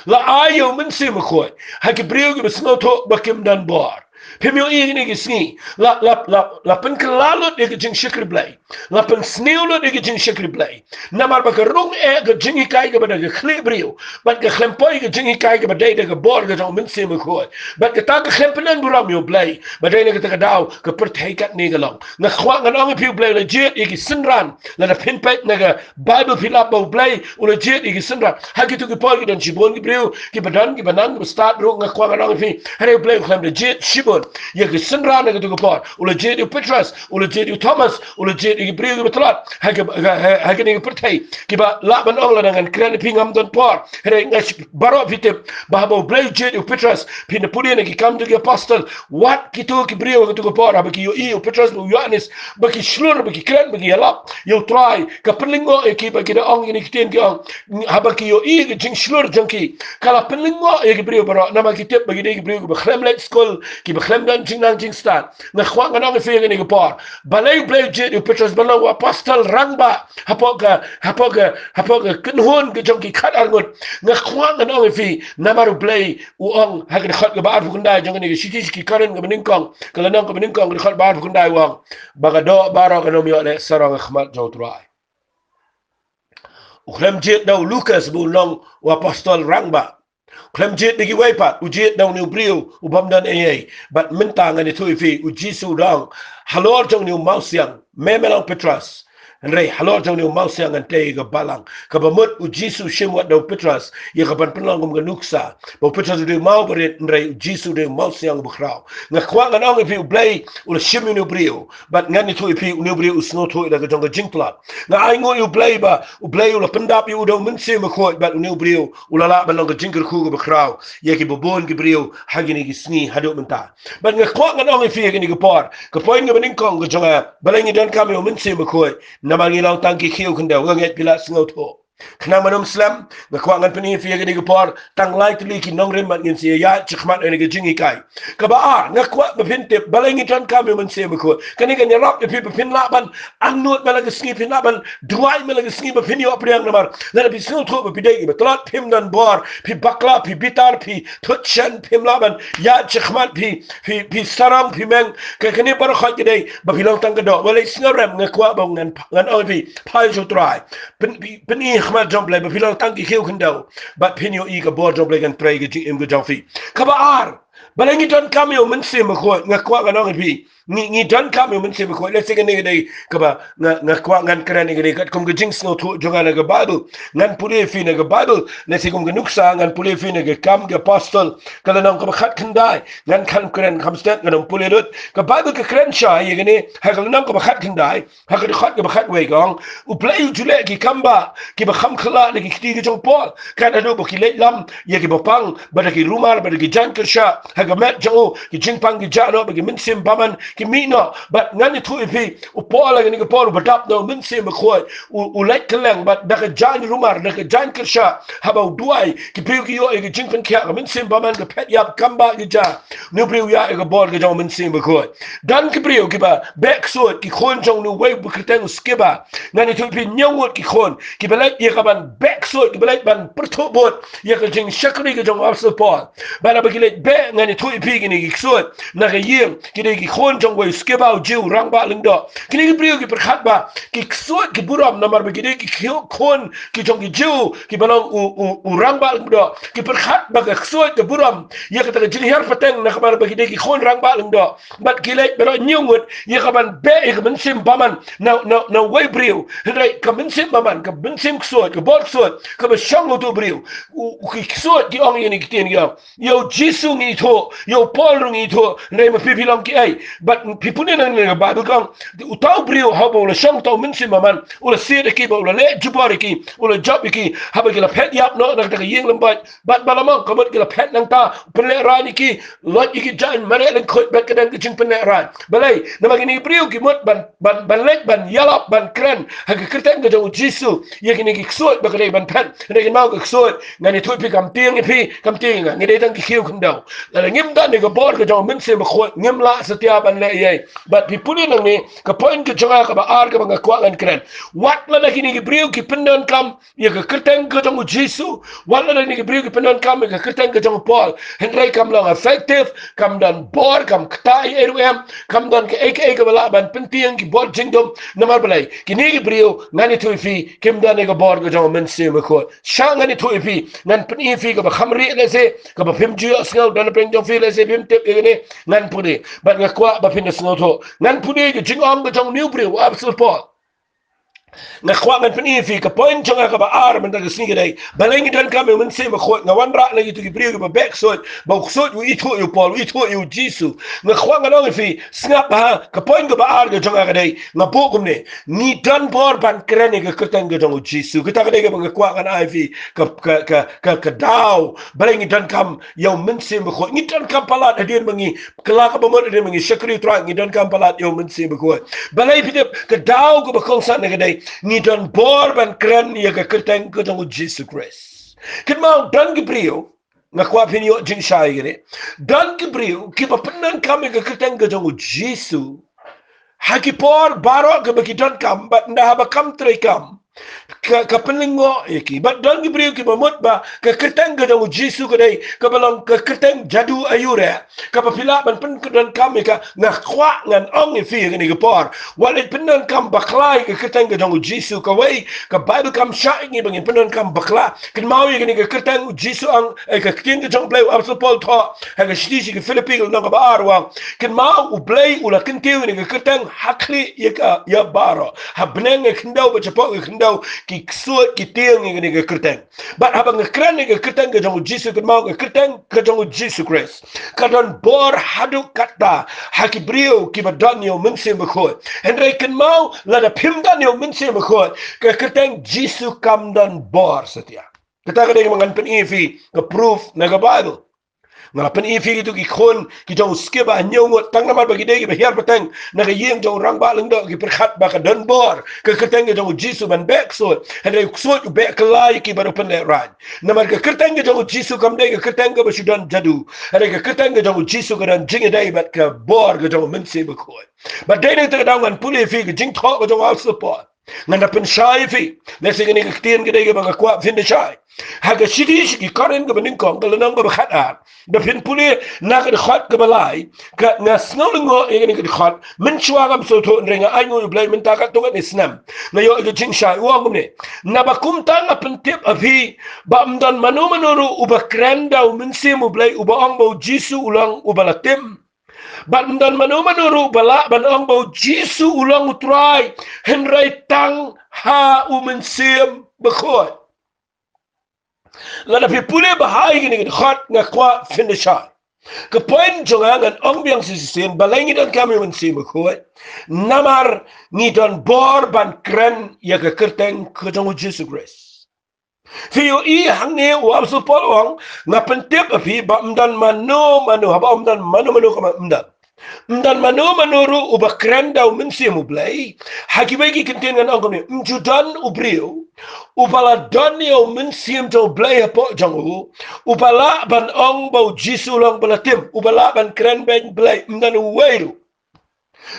La ai ïa U Mynsiem Bakhuid ha ki briew kiba sngewthuh ba kim don bor. Phim ïohi kine ki sngi, la, la, la, la pynkylla lut ïa ka jingshakri Blei. La pynsniew lut ïa ka jingshakri Blei. Namar ba ka rung eh ka jinghikai kaba da ka khlieh briew, bad ka khlem poi ka jinghikai kaba dei da ka bor ka jong U Mynsiem Bakhuid. Bad kata ka khlem pyndon burom ïa U Blei. Bad dei na kata ka daw ka pyrthei katne ka long. Nga kwah ngan ong ïa phi, U Blei u la jied ïa ki synran. Lada phin peit na ka Baibl phi lap ba U Blei u la jied ïa ki synran. Ha kito ki por ki don shibun ki briew, kiba don, kiba nang, kiba stad ruh. Nga kwah ngan ong ïa phi, hynrei U Blei u khlem da jied shibun ïa ki synran ha kito ki por. U la jied ïa u Petros, u la jied ïa u Thomas, u la jied ïa ki briew kiba tlot ha ki, ha, ha, ha kine ki pyrthei, kiba lah ban ong lada ngan kren ïa phi ngam don por. Hynrei nga sh-, baroh phi tip ba haba U Blei u jied ïa u Petros, phin da pule na Ki Kam jong ki Apostol, wat kito ki briew ha kito ki por, haba ki ïohi ïa u Petros bad u Ïoannis ba ki shlur, ba ki kren, ba ki ïalap ïa U Trai, ka pynlyngngoh ïa ki ba ki da ong kine ki ktien, ki ong, haba ki ïohi ïa ka jingshlur jong ki, ka la pynlyngngoh ïa ki briew baroh, namar ki tip ba ki dei ki briew kiba khlem leit skul, kiba khlem don jingnang jingstad. Nga kwah ngan ong ïa phi ha kane ka por, balei U Blei u jied ïa u Petros ban long u apostol rangbah hapoh ka, hapoh ka, hapoh ka kynhun ka jong ki khatar ngut? Nga kwah ngan ong ïa phi, namar U Blei u ong ha ka dkhot kaba arphew khyndai jong kane ka shithi sha Ki Korinth kaba nyngkong, ka lynnong kaba nyngkong, ka dkhot ba arphew khyndai, u ong ba ka doh baroh kan ym ïoh leh sarong ha khmat jong U Trai. U khlem jied da u Lukas ba un long u apostol rangbah. U khlem jied da kiwei pat, u jied da une u briew u bym don ei ei. Bad mynta ngan ïathuh ïa phi, U Jisu u ong halor jong une u mawsiang, me, me long Petros, Hynrei halor jong une u mawsiang ngan tei ïa ka balang. Kaba mut u Jisu u shim wat da u Petros ïa ka ban pynlong kum ka nuksa. Ba u Petros u dei u mawbarit, hynrei u Jisu u dei u mawsiang uba khraw. Nga kwah ngan ong ïa phi, U Blei u la shim ïa une u briew. Bad ngan ïathuh ïa phi, une u briew u sngewthuh ïa la ka jong ka jingtlot. Nga ainguh ïa U Blei ba U Blei u la pyndap ïa u da U Mynsiem Bakhuid, bad une u briew u la lah ban long ka jingkyrkhu kaba khraw ïa kiba bun ki briew ha kine ki sngi haduh mynta. Bad nga kwah ngan ong ïa phi ha kane ka por, ka point kaba nyngkong ka jong nga, balei ngi donkam ïa U Mynsiem Bakhuid? Namar ngi long tang ki khiew khyndew. Nga ngeit phi la sngewthuh. Khnang ban ym slem, nga kwah ngan pyni ïa phi ha kane ka por tang lai tylli ki nongrim, bad ngin sa ïaid shakhmat ha kane ka jinghikai. Kaba ar, nga kwah ba phin tip balei ngi donkam ïa U Mynsiem Bakhuid. Kane kan ïarap ïa phi ba phin lah ban angnud man la ka sngi, phin lah ban duwai man la ka sngi, ba phin ïoh pdiang. Namar lada phi sngewthuh ba phi dei kiba tlot, phim don bor, phi bakla, phi bitar, phi thut shen, phim lah ban ïaid shakhmat, phi, phi, phi sarong, phi meng. Ka, kane baroh khoit ka dei ba phi long tang ka doh. Balei? Sngewrem, nga kwah ba ngan, ngan ong ïa phi, phai sha U Trai. Pyn, pyn, pyni ha khmat jong U Blei ba phi long tang ki khiew khyndew, bad phin ïohi ka bor jong U Blei kan trei ka jingim ka jong phi. Kaba ar, balei ngi donkam ïa U Mynsiem Bakhuid? Nga kwah ngan ong ïa phi, ngi, ngi donkam ïa U Mynsiem Bakhuid. Lehse kane ka dei kaba nga, nga kwah ngan kren ïa kane katkum ka jingsngewthuh jong nga na ka Baibl. Ngan pule ïa phi na ka Baibl, lehse kum ka nuksa, ngan pule ïa phi na Ki Kam ki Apostol, ka lynnong kaba khatkhyndai. Ngan khlem kren kham stet, ngan ym pule lut. Ka Baibl ka kren shai ïa kane ha ka lynnong kaba khatkhyndai, ha ka dkhot kaba khatwei, ka ong: U Blei u ju leh ki kam bah kiba kham khlaiñ na ki kti ki jong u Paul, kat haduh ba ki leit lam ïa kiba pang, bad da ki rumar, bad da ki jaiñ kyrshah ha ka met jong u, ki jingpang ki jah noh, bad ki mynsiem bymman ki mih noh. Bad ngan ïathuh ïa phi, u Paul ha kane ka por uba dap na U Mynsiem Bakhuid, u, u leit kylleng, bad da ka jaiñ rumar, da ka jaiñ kyrshah, haba u duwai, ki briew ki ïoh ïa ka jingpynkhiah, ka mynsiem bymman ka phet ïap, kam bah ki jah. Une u briew u ïaid ha ka bor ka jong U Mynsiem Bakhuid. Don ki briew kiba beh ksuid, ki khun jong une uwei u kyrteng u Skeva. Ngan ïathuh ïa phi hynñiew ngut ki khun kiba leit ïa ka ban beh ksuid, kiba leit ban pyrthuh bud ïa ka jingshakri ka jong u Apostol Paul. Bad haba ki leit beh, ngan ïathuh ïa phi, kine ki ksuid na ka ïing ki dei ki khun jong uwei u Skeva, u Jiw, rangbah lyngdoh. Kine ki briew ki pyrkhat ba ki ksuid ki burom namar ba ki dei ki khun ki jong ki Jiw kiba long u, u, u rangbah lyngdoh. Ki pyrkhat ba ka ksuid ka burom ïa kata ka jinghiar pateng namar ba ki dei ki khun rangbah lyngdoh. Bad ki leit baroh hynñiew ngut ïa ka ban beh ïa ka mynsiem bymman na, na, na uwei u briew. Hynrei ka mynsiem bymman, ka mynsiem ksuid, ka bor ksuid kaba shong ha uto u briew, u, u, ki ksuid ki ong ïa kine ki ktien, ki ong: Ïa u Jisu ngi ithuh, ïa u Paul ruh ngi ithuh, hynrei ma phi, phi long kiei? Bad phi pule nangne, ka Baibl ka ong, uta u briew haba u la shong uta u mynsiem bymman, u la siat ïa ki, bad u la leh jubor ïa ki, u la jop ïa ki. Haba ki la phet ïap noh na kata ka ïing lymboit, bad ba la mong, ka mut ki la phet nangta, u pynlehraiñ ïa ki, loit ïa ki jaiñ, mareh lyngkhuit, bad ka don ka jingpynlehraiñ. Balei? Namar kine ki briew ki mut ban, ban, ban leit ban ïalap, ban kren ha ka kyrteng ka jong u Jisu ïa kine ki ksuid ba ka dei ban phet. Hynrei kynmaw, ka ksuid, ngan ïathuh ïa phi, kam tieng ïa phi, kam tieng ïa nga, ngi dei tang ki khiew khyndew. Lada ngim don ïa ka bor ka jong U Mynsiem Bakhuid, ngim lah satia ban leh ei ei. Bad phi pule nangne, ka point ka jong nga kaba ar kaba nga kwah ngan kren: wat lada kine ki briew ki pyndonkam ïa ka kyrteng ka jong u Jisu, wat lada kine ki briew ki pyndonkam ïa ka kyrteng ka jong u Paul, hynrei kam long effective, kam don bor, kam ktah ei ei ruh em, kam don kaei kaei kaba lah ban pyntieng ki bor jingdum. Namar balei? Kine ki briew, ngan ïathuh ïa phi, kim don ïa ka bor ka jong U Mynsiem Bakhuid. Shah ngan ïathuh ïa phi, ngan pyni ïa phi kaba kham rieh lehse, kaba phim ju ïohsngew, don napdeng jong phi lehse phim tip ïa kane, ngan pule. Bad nga kwah ba phin da sngewthuh. Ngan pule ka jingong ka jong une u briew, u Apostol Paul. Nga kwah ngan pyni ïa phi, ka point jong nga kaba ar mynta ka sngi ka dei: balei ngi donkam ïa U Mynsiem Bakhuid? Nga wanrah na kito ki briew kiba beh ksuid, ba u ksuid u ithuh ïa u Paul, u ithuh ïa u Jisu. Nga kwah ngan ong ïa phi, sngap bha, ka point kaba ar ka jong nga ka dei, nga buh kumne: ngi don bor ban kren ïa ka kyrteng ka jong u Jisu. Kata ka dei kaba nga kwah ngan ai ïa phi, ka, ka, ka, ka, ka daw balei ngi donkam ïa U Mynsiem Bakhuid. Ngi donkam palat hadien ba ngi kylla, kaba mut hadien ba ngi shakri U Trai, ngi donkam palat ïa U Mynsiem Bakhuid. Balei? Phi tip, ka daw kaba kongsan ka dei, ngi don bor ban kren ïa ka kyrteng ka jong u Jisu Khrist. Kynmaw, don ki briew, nga kwah phin ïoh jingshai ïa kane, don ki briew kiba pyndonkam ïa ka kyrteng ka jong u Jisu ha ki por baroh kiba ki donkam, bad ynda haba kam treikam, Ka, ka pynlyngngoh ïa ki. Bad don ki briew kiba mut ba ka kyrteng ka jong u Jisu ka dei kaba long ka kyrteng jadu aïu re, kaba phi lah ban pyndonkam ïa ka. Nga kwah ngan ong ïa phi ïa kane ka por, wat leit pyndonkam bakla ïa ka kyrteng ka jong u Jisu. Kawei ka Baibl kam shah ïa ngi ba ngin pyndonkam bakla. Kynmaw ïa kane ka kyrteng u Jisu, ong, eh, ka ktien ka jong u Blei, u apostol Paul u thoh ha ka shithi sha ki Philippi ka lynnong kaba ar, u ong, kynmaw, u Blei u la kyntiew ïa kane ka kyrteng ha khlieh ïa ka, ïa baroh, ha bneng, ha khyndew bad shapoh ka khyndew, ki ksuid ki tieng ïa kane ka kyrteng. Bad haba nga kren ïa ka kyrteng ka jong u Jisu, kynmaw, ka kyrteng ka jong u Jisu Khrist ka don bor haduh katta ha ki briew kiba don ïa u Mynsiem Bakhuid. Hynrei kynmaw, lada phim don ïa u Mynsiem Bakhuid, ka kyrteng Jisu kam don bor satia. Kata ka dei kaba ngan pyni ïa phi ka proof na ka Baibl. Nga la pyni ïa phi kito ki khun ki jong u Skeva, hynñiew ngut, tang namar ba ki dei kiba hiar pateng na ka ïing jong u rangbah lyngdoh, ki pyrkhat ba ka don bor ka kyrteng ka jong u Jisu ban beh ksuid. Hynrei u ksuid u beh kylla ïa ki bad u pynlehraiñ. Namar ka kyrteng ka jong u Jisu kam dei ka kyrteng kaba shu don jadu. Hynrei ka kyrteng ka jong u Jisu ka don jingïadei bad ka bor ka jong u Mynsiem Bakhuid. Bad dei na kata ka daw ngan pule ïa phi ka jingthoh ka jong u apostol Paul. Ngan da pynshai ïa phi. Lehse kane ka ktien ka dei kaba nga kwah phin da shai. Ha ka shithi sha ki Korinth kaba nyngkong, ka lynnong kaba khatar, da phin pule na ka dkhot kaba lai, ka, nga sngew lyngngoh ïa kane ka dkhot mynshuwa ngam sngewthuh, hynrei nga ainguh ïa u Blei mynta katto katne snem nga ïoh ïa ka jingshai. U ong kumne: Naba kumta nga pyntip ha phi ba ym don mano mano ruh uba kren da u Mynsiem u Blei uba ong ba u Jisu u long uba la tim. Bad ym don mano mano ruh ba lah ban ong ba u Jisu u long u Trai, hynrei tang ha u Mynsiem Bakhuid. Lada phi pule bha ïa kane ka dkhot, nga kwah phin da shai. Ka point jong nga, ngan ong biang shisien, balei ngi donkam ïa u Mynsiem Bakhuid? Namar ngi don bor ban kren ïa ka kyrteng ka jong u Jisu Khrist. Phi ïohi hangne u apostol Paul u ong, nga pyntip ha phi ba ym don mano mano, haba ym don mano mano, kumba ym don, ym don mano mano ruh uba kren da u Mynsiem u Blei. Ha kiwei ki kyntien ngan ong kumne: Ym ju don u briew uba la don ïa u Mynsiem jong u Blei hapoh jong u, uba lah ban ong ba u Jisu u long ba la tim, uba lah ban kren beiñ Blei. Ym don uwei ruh.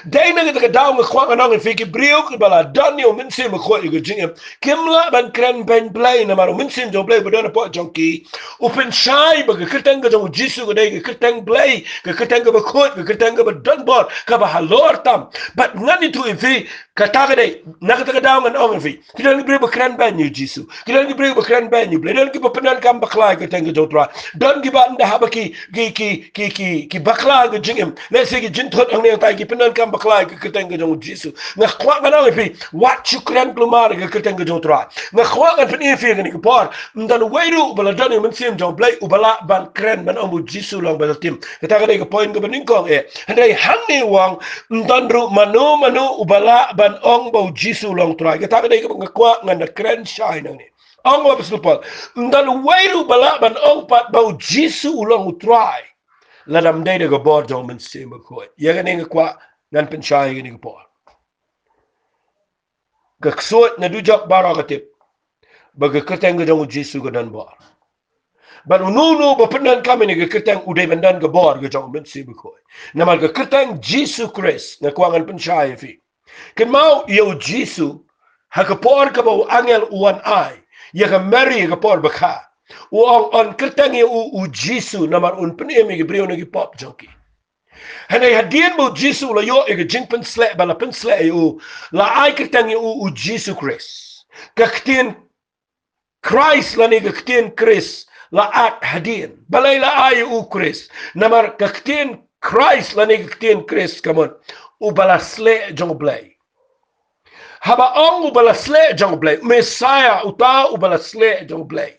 Dei na kata ka daw nga kwah ngan ong ïa phi, ki briew kiba la don ïa u Mynsiem Bakhuid ïa ka jingim, kim lah ban kren beiñ Blei, namar u Mynsiem jong u Blei ba don hapoh jong ki u pynshai ba ka kyrteng ka jong u Jisu ka dei ka kyrteng Blei, ka kyrteng kaba khuid, ka kyrteng kaba don bor, kaba halor tam. Bad ngan ïathuh ïa phi, kata ka dei, na kata ka daw ngan ong ïa phi, ki don ki briew ba kren beiñ ïa u Jisu, ki don ki briew ba kren beiñ ïa u Blei, don kiba pyndonkam bakla ïa ka kyrteng ka jong u Trai, don kiba ynda haba ki, ki, ki, ki, ki, ki bakla ka jingim, lehse ki jingthut hangne hangtai, ki pyndonkam bakla ïa ka kyrteng ka jong u Jisu. Nga kwah ngan ong ïa phi, wat shu kren kulmar ïa ka kyrteng ka jong u Trai. Nga kwah ngan pyni ïa phi kane ka por, ym don uwei ruh uba la don ïa u Mynsiem jong u Blei uba lah ban kren ban ong ba u Jisu u long ba la tim. Kata ka dei ka point kaba nyngkong eh. Hynrei hangne u ong, ym don ruh mano mano uba lah ban ong ba u Jisu u long Trai. Kata ka dei kaba nga kwah ngan da kren shai nangne. Ong u apostol Paul, ym don uwei ruh ba lah ban ong pat ba u Jisu u long u Trai lada ym dei da ka bor jong u Mynsiem Bakhuid. Ïa kane nga kwah ngan pynshai ïa kane ka por. Ka ksuid, naduh jok baroh ka tip ba ka kyrteng ka jong u Jisu ka don bor. Bad uno uno ba pyndonkam ïa ka kyrteng u dei ban don ka bor ka jong u Mynsiem Bakhuid. Namar ka kyrteng Jisu Khrist, nga kwah ngan pynshai ïa phi. Kynmaw, ïa u Jisu, ha ka por kaba u angel u wan ai ïa ka Mary ha ka por ba kha, u ong, yn kyrteng ïa u u Jisu, namar un pynim ïa ki briew na ki pop jong ki. Hynrei hadien ba u Jisu u la ïoh ïa ka jingpynsleh, ba la pynsleh ïa u, la ai kyrteng ïa u u Jisu Khrist. Ka ktien Christ lane ka ktien Khrist la at hadien. Balei la ai ïa u Khrist? Namar ka ktien Christ lane ka ktien Khrist ka mut uba la sleh jong u Blei. Haba ong uba la sleh jong u Blei, Messiah, uta uba la sleh jong u Blei,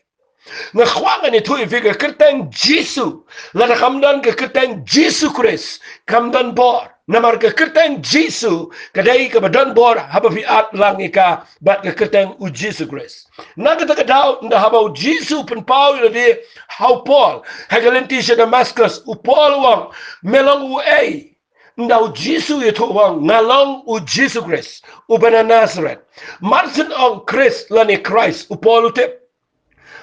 nga kwah ngan ïathuh ïa phi, ka kyrteng Jisu, lada kam don ka kyrteng Jisu Khrist, kam don bor. Namar ka kyrteng Jisu ka dei kaba don bor haba phi at lang ïa ka bad ka kyrteng u Jisu Khrist. Na kata ka daw, ynda haba u Jisu u pynpaw ïa lade ha u Paul ha ka lynti sha Damascus, u Paul u ong, me long uei? Ynda u Jisu u ïathuh u ong, nga long u Jisu Khrist uba na Nazareth. Mar syn ong Khrist lane Christ, u Paul u tip.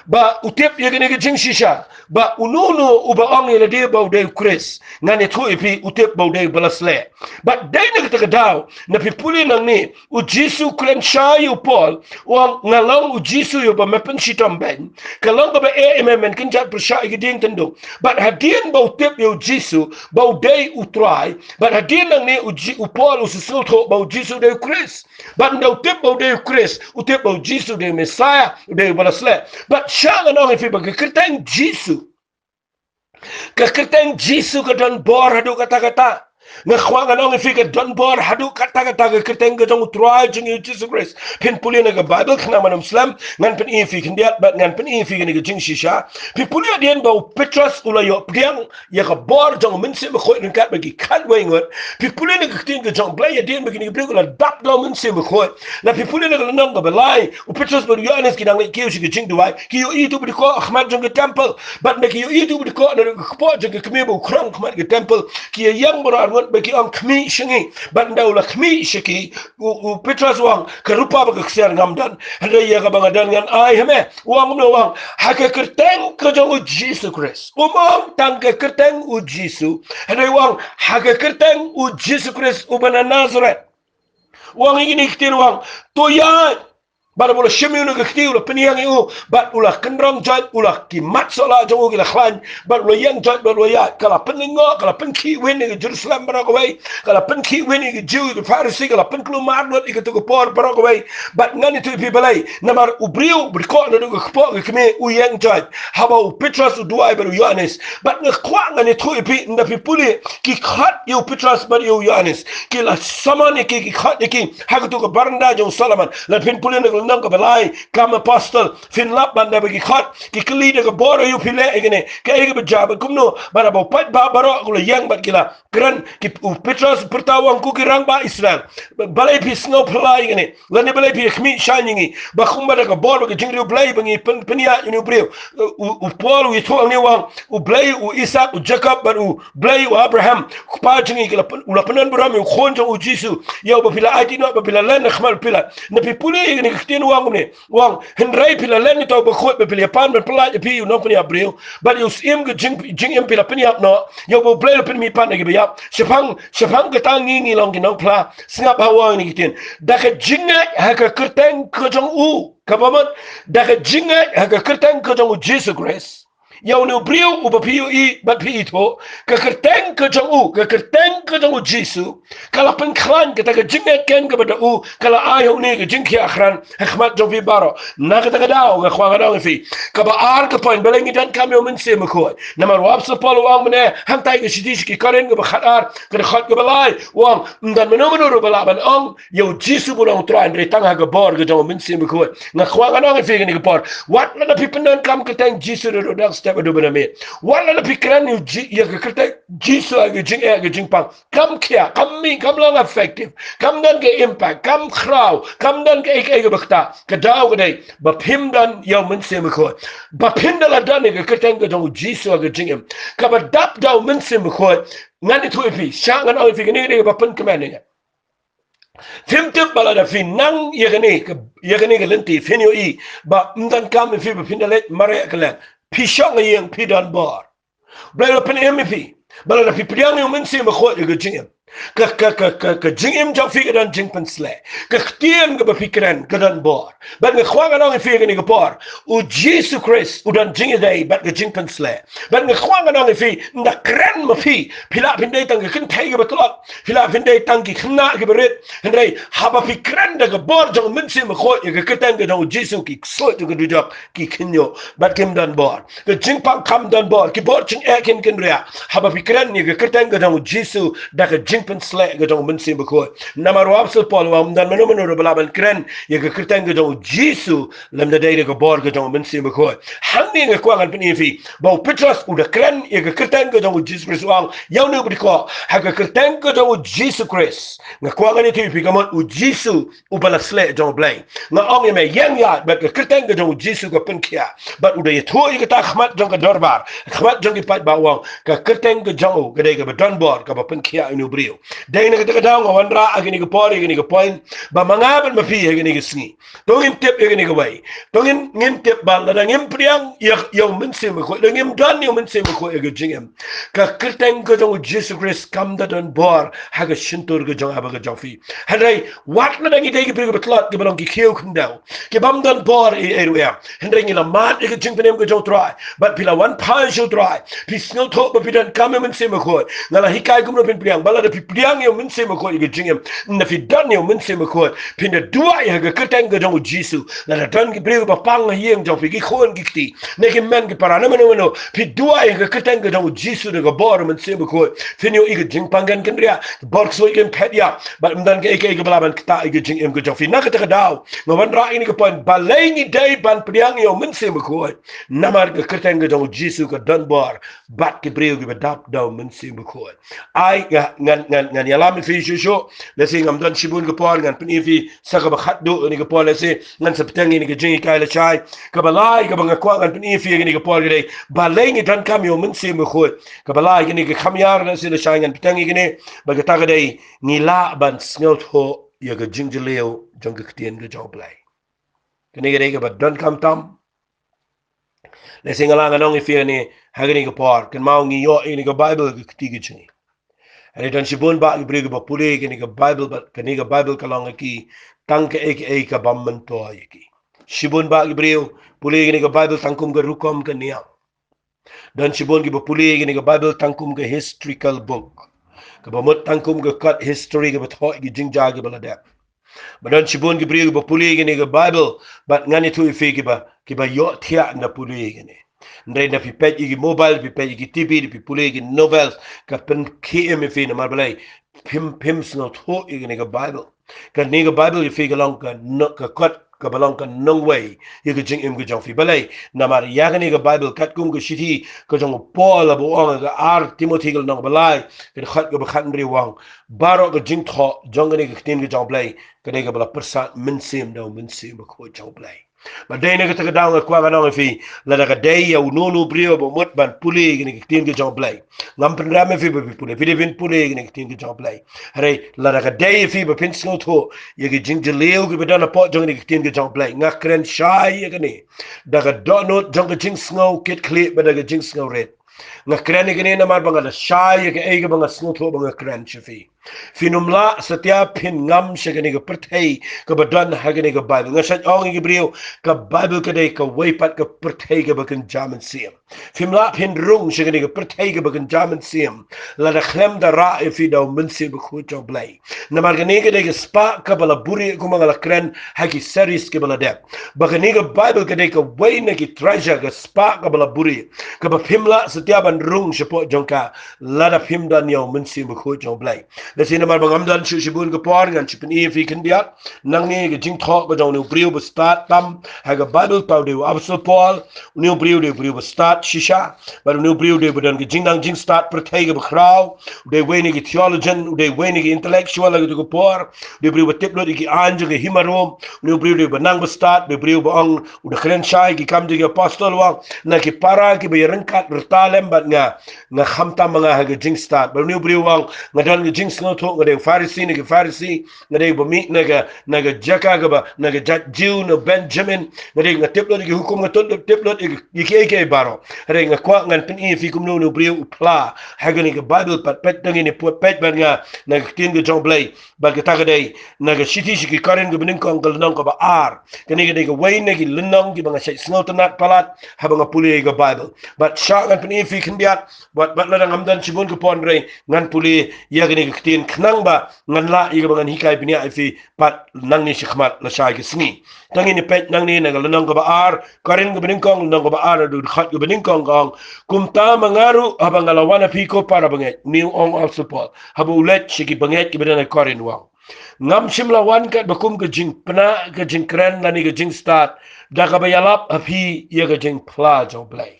Ba u tip ïa kane ka jingshisha, ba uno uno uba ong ïa lade ba u dei u Khrist, ngan ïathuh ïa phi, u tip ba u dei uba la sleh. Bad dei na kata ka daw, na phi pule nangne, u Jisu u kren shai ïa u Paul, u ong nga long u Jisu ïa uba me pynshitom beiñ. Ka long kaba eh ïa me, men kynjat pyrshah ïa ki dieng tyndong. Bad hadien ba u tip ïa u Jisu ba u dei u Trai, bad hadien nangne u Ji-, u Paul u sngewthuh ba u Jisu u dei u Khrist. Bad ynda u tip ba u dei u Khrist, u tip ba u Jisu u dei u Messiah, u dei uba la sleh. Bad shah ngan ong ïa phi ba ka kyrteng Jisu, ka kyrteng Jisu ka don bor haduh katta katta. Nga kwah ngan ong ïa phi, ka don bor haduh katta katta ka kyrteng ka jong u Trai jong ngi u Jisu Khrist. Phin pule na ka Baibl khnang ban ym slem, ngan pyni ïa phi khyndiat bad ngan pyni ïa phi kane ka jingshisha. Phi pule hadien ba u Petros u la ïoh pdiang ïa ka bor jong u Mynsiem Bakhuid ryngkat bad ki khatwei ngut. Phi pule na ka ktien ka jong U Blei hadien ba kine ki briew ki la dap da u Mynsiem Bakhuid. Lada phi pule na ka lynnong kaba lai, u Petros bad u Ïoannis ki dang leit kiew sha ka jingduwai, ki ïohi ïa uto uba dei kpoh ha khmat jong ka temple. Bad ynda ki ïohi ïa uto uba dei kpoh, na ka kpoh jong ka kmie ba u khrong ha khmat ka temple, ki ïeng baroh arngut bad ki ong, khmih sha ngi. Bad ynda u la khmih sha ki, u, u Petros u ong, ka rupa bad ka ksiar ngam don, hynrei ïa kaba nga don ngan ai ha me. U ong kumno? U ong, ha ka kyrteng ka jong u Jisu Khrist. Um ong tang ka kyrteng u Jisu, hynrei u ong, ha ka kyrteng u Jisu Khrist uba na Nasareth. U ong ïa kine ki ktien, u ong, to ïaid. Bad haba u la shim ïa u na ka kti, u la pynïeng ïa u, bad u la kynrong joit, u la, ki mat sohlah jong u ki la khlaiñ, bad u la ïeng joit bad u la ïaid. Ka la pynlyngngoh, ka la pynkhih win ïa ka Jerusalem baroh kawei, ka la pynkhih win ïa ki Jiw, ïa ki Pharisi, ka la pynkulmar lut ïa kato ka por baroh kawei. Bad ngan ïathuh ïa phi balei, namar u briew uba dei kpoh naduh ka kpoh ka kmie u ïeng joit haba u Petros u duwai bad u Ïoannis. Bad nga kwah ngan ïathuh ïa phi, ynda phi pule, ki khot ïa u Petros bad ïa u Ïoannis, ki la summon ïa ki, ki khot ïa ki ha kato ka baranda jong u Solomon. Lada phin pule na ka lynnong kaba lai, Kam Apostol, phin lap ba ynda ba ki khot, ki kylli da ka bor aïu phi leh ïa kane, kaei kaba jia bad kumno. Bad haba u paidbah baroh ki la ïeng bad ki la kren, ki, u Petros u pyrta u ong, ko ki rangbah Israel, balei phi sngew phylla ïa kane? Lane balei phi khmih shaiñ ïa ngi? Ba kumba da ka bor bad ka jingriewblei ba ngi pyn, pynïaid ïa une u briew. U, u Paul u ïathuh hangne, u ong, U Blei u Isaak, u Jakob bad U Blei u Abraham, u kpa jong ngi, ki la pyn, u la pyndonburom ïa u khun jong u Jisu, ïa uba phi la aiti noh bad phi la len ha khmat u Pilat. Lada phi pule ïa kane ka ktien, u ong kumne, u ong, hynrei phi la len ïa uta u bakhuid bad phi la ïapan ban pyllait ïa phi, ïa u Nongpynïap briew, bad ïa u Syiem ka jing, jingim phi la pynïap noh, ïa uba U Blei u la pynmihpat na kiba ïap. Shaphang, shaphang kata ngi, ngi long ki nongphla. Sngap ha u ong ïa kine ki ktien. Da ka jingngeit ha ka kyrteng ka jong u. Kaba mut, da ka jingngeit ha ka kyrteng ka jong u Jisu Khrist, ïa une u briew uba phi ïohi bad phi ithuh, ka kyrteng ka jong u, ka kyrteng ka jong u Jisu, ka la pynkhlaiñ kata ka jingngeit keiñ kaba da u, ka la ai ha une ka jingkhia khrang ha khmat jong phi baroh. Na kata ka daw nga kwah ngan ong ïa phi, kaba ar ka point, balei ngi donkam ïa u Mynsiem Bakhuid. Namar u Apostol Paul u ong mynne hangtai ka shithi sha ki Korinth kaba khatar, ka dkhot kaba lai, u ong, ym don mano mano ruh ba lah ban ong ïa u Jisu ba u long u Trai hynrei tang ha ka bor ka jong u Mynsiem Bakhuid. Nga kwah ngan ong ïa phi kane ka por, wat lada phi pyndonkam kyrteng Jisu da u dang step haduh ba na miet, wat lada phi kren ïa u Ji, ïa ka kyrteng Jisu ha ka jingeh ka jingpang, kam khia, kam mih, kam long effective, kam don ka impact, kam khraw, kam don kaei kaei kaba ktah. Ka daw ka dei ba phim don ïa u Mynsiem Bakhuid. Ba phin da la don ïa ka kyrteng ka jong u Jisu ha ka jingim, kaba dap da u Mynsiem Bakhuid. Ngan ïathuh ïa phi, shah ngan ong ïa phi, kane ka dei kaba pynkmen ïa nga. Phim tip ba lada phi nang ïa kane ka, ïa kane ka lynti, phin ïohi ba ym donkam ïa phi ba phin da leit mareh kylleng. Phi shong ha ïing, phi don bor. U Blei u la pynim ïa phi ba lada phi pdiang ïa u Mynsiem Bakhuid ha ka jingim, ka, ka, ka, ka, ka jingim jong phi ka don jingpynsleh. Ka ktien kaba phi kren ka don bor. Bad nga kwah ngan ong ïa phi kane ka por, u Jisu Khrist u don jingïadei bad ka jingpynsleh. Bad nga kwah ngan ong ïa phi, ynda kren ma phi, phi lah phin dei tang ki kynthei kiba tlot, phi lah phin dei tang ki khynnah kiba rit, hynrei haba phi kren da ka bor jong u Mynsiem Bakhuid ïa ka kyrteng ka jong u Jisu, ki ksuid jong ka dujok ki khynñiuh bad kim don bor. Ka jingpang kam don bor, ki bor jingeh kin kynriah haba phi kren ïa ka kyrteng ka jong u Jisu da ka jingpynsleh ka jong u Mynsiem Bakhuid. Namar u Apostol Paul u ong, ym don mano mano ruh ba lah ban kren ïa ka kyrteng ka jong u Jisu lymda dei da ka bor ka jong u Mynsiem Bakhuid. Hangne nga kwah ngan pyni ïa phi ba u Petros u da kren ïa ka kyrteng ka jong u Jisu Khrist, u ong ïa une uba dei kpoh, ha ka kyrteng ka jong u Jisu Khrist. Nga kwah ngan ïathuh ïa phi, ka mut u Jisu uba la sleh jong u Blei. Nga ong ïa me, ïeng ïaid bad ka kyrteng ka jong u Jisu ka pynkhia. Bad u da ïathuh ïa kata ha khmat jong ka dorbar, ha khmat jong ki paidbah, u ong ka kyrteng ka jong u ka dei kaba don bor, kaba pynkhia ïa une u briew. Dei na kata ka daw nga wanrah ha kane ka por, ha kane ka point, ba ma nga bad ma phi ha kane ka sngi, to ngin tip ha kane kawei. To ngin, ngin tip ba lada ngim pdiang ïa, ïa u Mynsiem Bakhuid, lada ngim don ïa u Mynsiem Bakhuid ha ka jingim, ka kyrteng ka jong u Jisu Khrist kam da don bor ha ka shyntur ka jong nga bad ka jong phi. Hynrei wat lada ngi dei ki briew kiba tlot, kiba long ki khiew khyndew, ki bym don bor ei ei ruh ïa. Hynrei ngi la mad ïa ka jingpynim ka jong u Trai, bad phi la wan phai sha u Trai, phi sngewthuh ba phi donkam ïa u Mynsiem Bakhuid. Nga la hikai kumno phin pdiang, ba lada phi pdiang ïa u Mynsiem Bakhuid ha ka jingim, lada phi don ïa u Mynsiem Bakhuid, phin da duwai ha ka kyrteng ka jong u Jisu. Lada don ki briew ba pang ha ïing jong phi, ki khun ki kti, ne ki hynmen ki para, ne mano mano, phi duwai ha ka kyrteng ka jong u Jisu da ka bor u Mynsiem Bakhuid, phin ïoh ïa ka jingpang kynriah, bor ksuid kin phet ïa, bad ym don kaei kaei kaba lah ban ktah ïa ka jingim ka jong phi. Na kata ka daw nga wanrah ïa kane ka point, balei ngi dei ban pdiang ïa u Mynsiem Bakhuid? Namar ka kyrteng ka jong u Jisu ka don bor bad ki briew kiba dap da u Mynsiem Bakhuid. Ai, nga, ngan, ngan, ngan ïalam ïa phi shuh shuh. Lehse ngam don shibun ka por, ngan pyni ïa phi sa kaba khatduh ïa kane ka por, lehse ngan sa bteng ïa kane ka jinghikai lashai. Kaba lai kaba nga kwah ngan pyni ïa phi ha kane ka por ka dei, balei ngi donkam ïa u Mynsiem Bakhuid. Kaba lai, kane ka kham ïar, lehse lashai ngan bteng ïa kane, bad kata ka dei, ngi lah ban sngewthuh ïa ka jingjylliew jong ka ktien ka jong u Blei. Kane ka dei kaba donkam tam. Lehse nga lah ngan ong ïa phi ha kane, ha kane ka por, kynmaw ngi ïoh ïa kane ka Baibl ha ka kti ka jong ngi. Hynrei don shibun bah ki briew kiba pule ïa kane ka Baibl, bad kane ka Baibl ka long ha ki tang kaei kaei ka bym myntoi ïa ki. Shibun bah ki briew pule ïa kane ka Baibl tang kum ka rukom ka niam. Don shibun kiba pule ïa kane ka Baibl tang kum ka historical book, kaba mut tang kum ka kot history kaba thoh ïa ki jingjia kiba la dep. Bad don shibun ki briew kiba pule ïa kane ka Baibl, bad ngan ïathuh ïa phi, kiba, kiba ïohthiah na pule ïa kane. Hynrei lada phi peit ïa ki mobile, phi peit ïa ki TV, phi pule ïa ki novels, ka pynkhie im ïa phi. Namar balei? Phim, phim sngewthuh ïa kane ka Baibl. Kane ka Baibl ïa phi ka long ka no-, ka kot kaba long ka nongwei ïa ka jingim ka jong phi. Balei? Namar ïa kane ka Baibl, katkum ka shithi ka jong u Paul haba u ong ha ka ar Timothi ka lynnong ba lai, ka dkhot kaba khathynriew, u ong, baroh ka jingthoh jong kane ka ktien ka jong u Blei ka dei kaba la pyrsad mynsiem da u Mynsiem Bakhuid jong u Blei. Bad dei na kata ka daw nga kwah ngan ong ïa phi, lada ka dei ïa uno uno u briew ba mut ban pule ïa kane ka ktien ka jong u Blei, ngam pynrem ïa phi ba phi pule, phi dei ban pule ïa kane ka ktien ka jong u Blei. Hynrei lada ka dei ïa phi ba phin sngewthuh ïa ka jingjylliew kaba don hapoh jong kane ka ktien ka jong u Blei, nga kren shai ïa kane da ka dohnud jong ka jingsngew kit khlieh bad da ka jingsngew rit. Nga kren ïa kane namar ba nga da shai ïa kaei kaba nga sngewthuh ba nga kren sha phi. Phin ym lah satia phin ngam sha kane ka pyrthei kaba don ha kane ka Baibl. Nga shait ong ïa ki briew, ka Baibl ka dei kawei pat ka pyrthei kaba kynja mynsiem. Phim lah phin rung sha kane ka pyrthei kaba kynja mynsiem lada khlem da rah ïa phi da u Mynsiem Bakhuid jong u Blei. Namar kane ka dei ka spah kaba la buhrieh, kumba nga la kren ha ki series kiba la dep, ba kane ka Baibl ka dei kawei na ki treasure, ka spah kaba la buhrieh, kaba phim lah satia ban rung shapoh jong ka lada phim don ïa u Mynsiem Bakhuid jong u Blei. Lehse namar ba ngam don shuh shibun ka por, ngan shu pyni ïa phi khyndiat nangne ka jingthoh ka jong une u briew ba stad tam ha ka Baibl, pat u dei u Apostol Paul. Une u briew u dei u briew ba stad shisha, bad une u briew u dei uba don ka jingnang jingstad pyrthei kaba khraw. U dei uwei na ki theologian, u dei uwei na ki intellectual ha kata ka por. U dei u briew ba tip lut ïa ki aiñ jong ka hima Rom. Une u briew u dei uba nang ba stad, u dei u briew ba ong, u da kren shai ïa ki Kam jong ki Apostol, u ong, na ki para kiba ïaryngkat rta lem bad nga, nga khamtam ma nga ha ka jingstad. Bad une u briew u ong, nga don ka jingsngewthuh, nga dei u Pharisi na ki Pharisi, nga dei uba mih na ka, na ka jaka kaba, na ka jait Jiw, na Benjamin, nga dei, nga tip lut ïa ki hukum, nga tip lut, tip lut ïa ki, ïa kiei kiei baroh. Hynrei nga kwah ngan pyni ïa phi kumno une u briew u phla ha kane ka Baibl, pat peit da kine, peit bad nga na ka ktien ka jong u Blei. Bad kata ka dei na ka shithi sha ki Korinth kaba nyngkong ka lynnong kaba ar. Kane ka dei kawei na ki lynnong kiba nga shait sngewtynnat palat haba nga pule ïa ka Baibl. Bad shah ngan pyni ïa phi khyndiat, bad, bad lada ngam don shibun ka por, hynrei ngan pule ïa kane ka ktien khnang ba ngan lah ïa kaba ngan hikai bniah ïa phi pat nangne shakhmat lashai ka sngi. To ngin ïa peit nangne na ka lynnong kaba ar, Korinth kaba nyngkong, lynnong kaba ar, naduh dkhot kaba nyngkong, ka ong, kumta ma nga ruh haba nga la wan ha phi ko para bangeit, une u ong u Apostol Paul, haba u leit sha ki bangeit kiba don ha Korinth, u ong, ngam shym la wan katba kum ka jingpynah, ka jingkren lane ka jingstad da kaba ïalap ha phi ïa ka jingphla jong u Blei.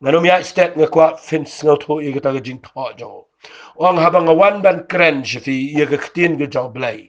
Ngan ym ïaid stet, nga kwah phin sngewthuh ïa kata ka jingthoh jong u. U ong, haba nga wan ban kren sha phi ïa ka ktien ka jong u Blei,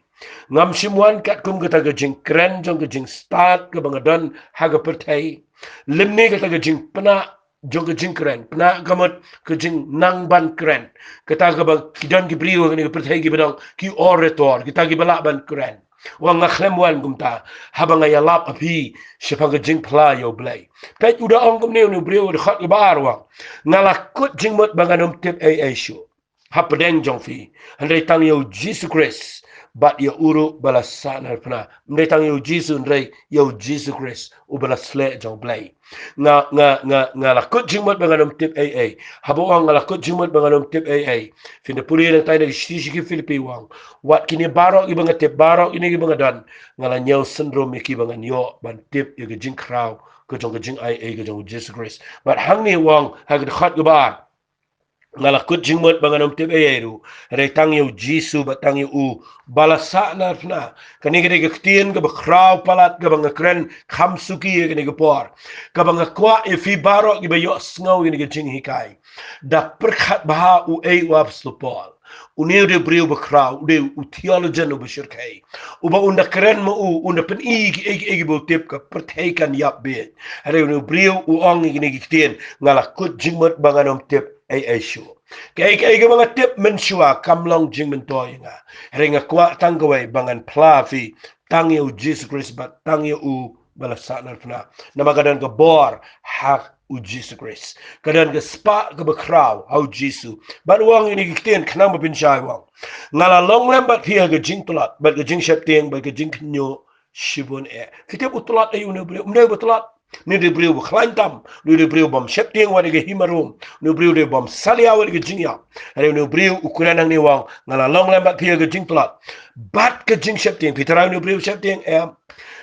ngam shym wan katkum kata ka jingkren jong ka jingstad kaba nga don ha ka pyrthei, lymne kata ka jingpynah jong ka jingkren, pynah ka mut ka jingnang ban kren. Kata kaba ki don ki briew ha kane ka pyrthei kiba dang ki orator, kita kiba lah ban kren. Wa nga khlem wan kumta, haba nga ïalap ha phi shaphang ka jingphla ïa U Blei. Peit u da ong kumne une u briew, dkhot kaba ar, u ong, nga la kut jingmut ba ngan ym tip ei ei shuh hapdeng jong phi, hynrei tang ïa U Jisu Khrist bad ïa u ruh ba la sahnarphna. Hynrei tang ïa U Jisu, hynrei ïa U Jisu Khrist uba la sleh jong U Blei. Nga, nga, nga, nga la kut jingmut ba ngan ym tip ei ei. Haba u ong nga la kut jingmut ba ngan ym tip ei ei, phin da pule nangtai na ka shithi sha ki Philippi, u ong, wat kine baroh kiba nga tip, baroh kine kiba nga don, nga la ñiew syndrom ïa ki ba ngan ïoh ban tip ïa ka jingkhraw ka jong ka jingaiei ka jong U Jisu Khrist. Bad hangne u ong ha ka dkhot kaba ar, nga la kut jingmut ba ngan ym tip ei ei ruh, hynrei tang ïa U Jisu bad tang ïa u ba la sahnarphna. Kane ka dei ka ktien kaba khraw palat kaba nga kren kham suki ha kane ka por, kaba nga kwah ïa phi baroh kiba ïohsngew ïa kane ka jinghikai. Da pyrkhat bha uei u Apostol Paul. Une u dei u briew ba khraw, u dei u theologian uba shyrkhei, uba un da kren ma u, un da pyni kiei kiei kiba u tip, ka pyrthei kan ïap bieit. Hynrei une u briew u ong ïa kine ki ktien, nga la kut jingmut ba ngan ym tip ei ei shuh. Kaei kaei kaba nga tip mynshuwa kam long jingmyntoi ïa nga. Hynrei nga kwah tang kawei, ba ngan phla phi tang ïa U Jisu Khrist bad tang ïa u ba la sahnarphna. Namar ka don ka bor ha U Jisu Khrist. Ka don ka spah kaba khraw ha U Jisu. Bad u ong ïa kine ki ktien khnang ba phin shai, u ong, nga la long lem bad phi ha ka jingtlot bad ka jingsheptieng bad ka jingkhynñiuh shibun eh. Phi tip u tlot aïu une u briew? Um dei uba tlot. Une u dei u briew ba khlaiñ tam, une u dei u briew bym sheptieng wat ïa ka hima Rom, une u briew u dei bym salia wat ïa ka jingïap. Hynrei une u briew u kren hangne, u ong, nga la long lem bad phi ha ka jingtlot bad ka jingsheptieng. Phi tharai une u briew u sheptieng? Em.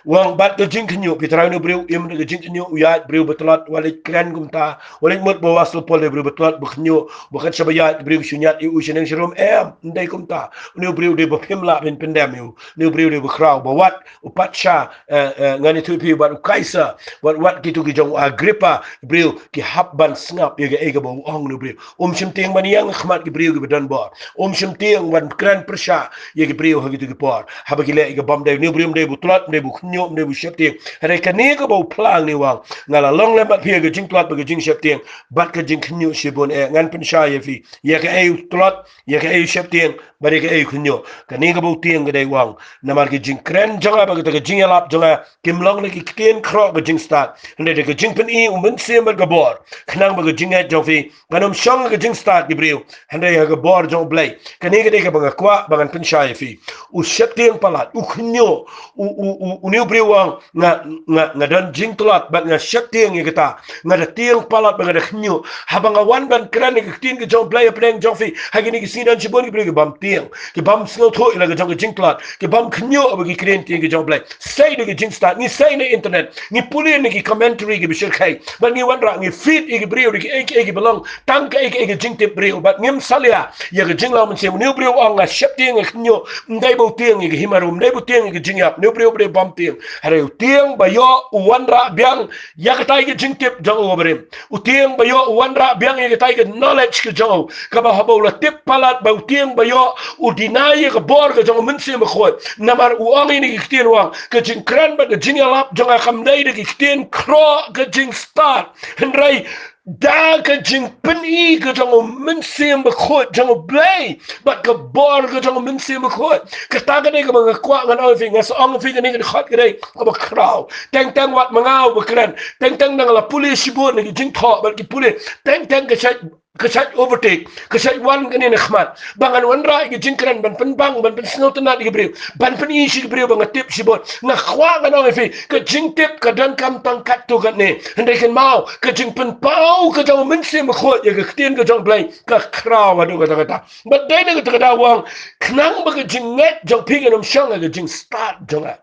U ong bad ka jingkhynñiuh. Phi tharai une u briew u im da ka jingkhynñiuh? U ïaid, briew ba tlot, wat leit kren kumta. Wat leit mut ba u Apostol Paul dei u briew ba tlot, ba khynñiuh, ba kat shaba ïaid ki briew ki shu ñiad ïa u shaneng sharum? Em, ym dei kumta. Une u briew u dei ba phim lah ban pyndem ïa u. Une u briew u dei ba khraw, ba wat u patsha, eh, eh, ngan ïathuh ïa phi, bad u Kaisar, bad wat kito ki jong u Agrippa, briew ki hap ban sngap ïa kaei kaba u ong une u briew. Um shym tieng ban ïeng ha khmat ki briew kiba don bor. Um shym tieng ban kren pyrshah ïa ki briew ha kito ki por haba ki leh ïa ka bym dei. Une u briew um dei ba tlot, um dei ba khynñiuh, um dei ba sheptieng. Hynrei kane kaba u phla hangne, u ong, nga la long lem bad phi ha ka jingtlot bad ka jingsheptieng bad ka jingkhynñiuh shibun eh. Ngan pynshai ïa phi ïa kaei u tlot, ïa kaei u sheptieng bad ïa kaei u khynñiuh. Kane kaba u tieng ka dei, u ong, namar ka jingkren jong nga bad kata ka jingïalap jong nga kim long da ki ktien khroh ka jingstad, hynrei da ka jingpyni U Mynsiem bad ka bor, khnang ba ka jingngeit jong phi kan ym shong ha ka jingstad ki briew, hynrei ha ka bor jong U Blei. Kane ka dei kaba nga kwah ba ngan pynshai ïa phi. U sheptieng palat, u khynñiuh, u, u, u, une u briew u ong, nga, nga, nga don jingtlot bad nga sheptieng ïa kata. Nga da tieng palat bad nga da khynñiuh. Haba nga wan ban kren ïa ka ktien ka jong U Blei hapdeng jong phi, ha kine ki sngi don shibun ki briew ki bym tieng, ki bym sngewthuh ïa la ka jong ka jingtlot, ki bym khynñiuh ïa ki ktien ka jong U Blei. Sei da ka jingstad, ngi sei na internet, ngi pule na ki commentary kiba shyrkhei, bad ngi wanrah, ngi feed ïa ki briew da kiei kiei kiba long tang kaei kaei ka jingtip briew, bad ngim salia ïa ka jinglong mynsiem. Une u briew u ong nga sheptieng, nga khynñiuh, ym dei ba u tieng ïa ka hima Rom, ym dei ba u tieng ïa ka jingïap. Une u briew u dei bym tieng. Hynrei u tieng ba ïoh u wanrah biang ïa katai ka jingtip jong u barim. U tieng ba ïoh u wanrah biang ïa katai ka knowledge ka jong u, kaba haba u la tip palat, ba u tieng ba ïoh u deny ïa ka bor ka jong U Mynsiem Bakhuid. Namar u ong ïa kine ki ktien, u ong, ka jingkren bad ka jingïalap jong nga kam dei da ki ktien khroh ka jingstad, hynrei da ka jingpyni ka jong U Mynsiem Bakhuid jong U Blei bad ka bor ka jong U Mynsiem Bakhuid. Kata ka dei kaba nga kwah ngan ong ïa phi. Nga sa ong ïa phi, kane ka dkhot ka dei kaba khraw. Teng teng wat ma nga uba kren, teng teng da nga la pule shibun na ki jingthoh bad ki pule, teng teng ka shait, ka shait overtake, ka shait wan kane na khmat, ba ngan wanrah ïa ka jingkren ban pynbang, ban pynsngewtynnat ïa ki briew, ban pyni sha ki briew ba nga tip shibun. Nga kwah ngan ong ïa phi, ka jingtip ka donkam tang katto katne, hynrei kynmaw, ka jingpynpaw ka jong U Mynsiem Bakhuid ïa ka ktien ka jong U Blei ka khraw haduh katta katta. Bad dei na kata ka daw u ong, khnang ba ka jingngeit jong phi kan ym shong ha ka jingstad jong nga.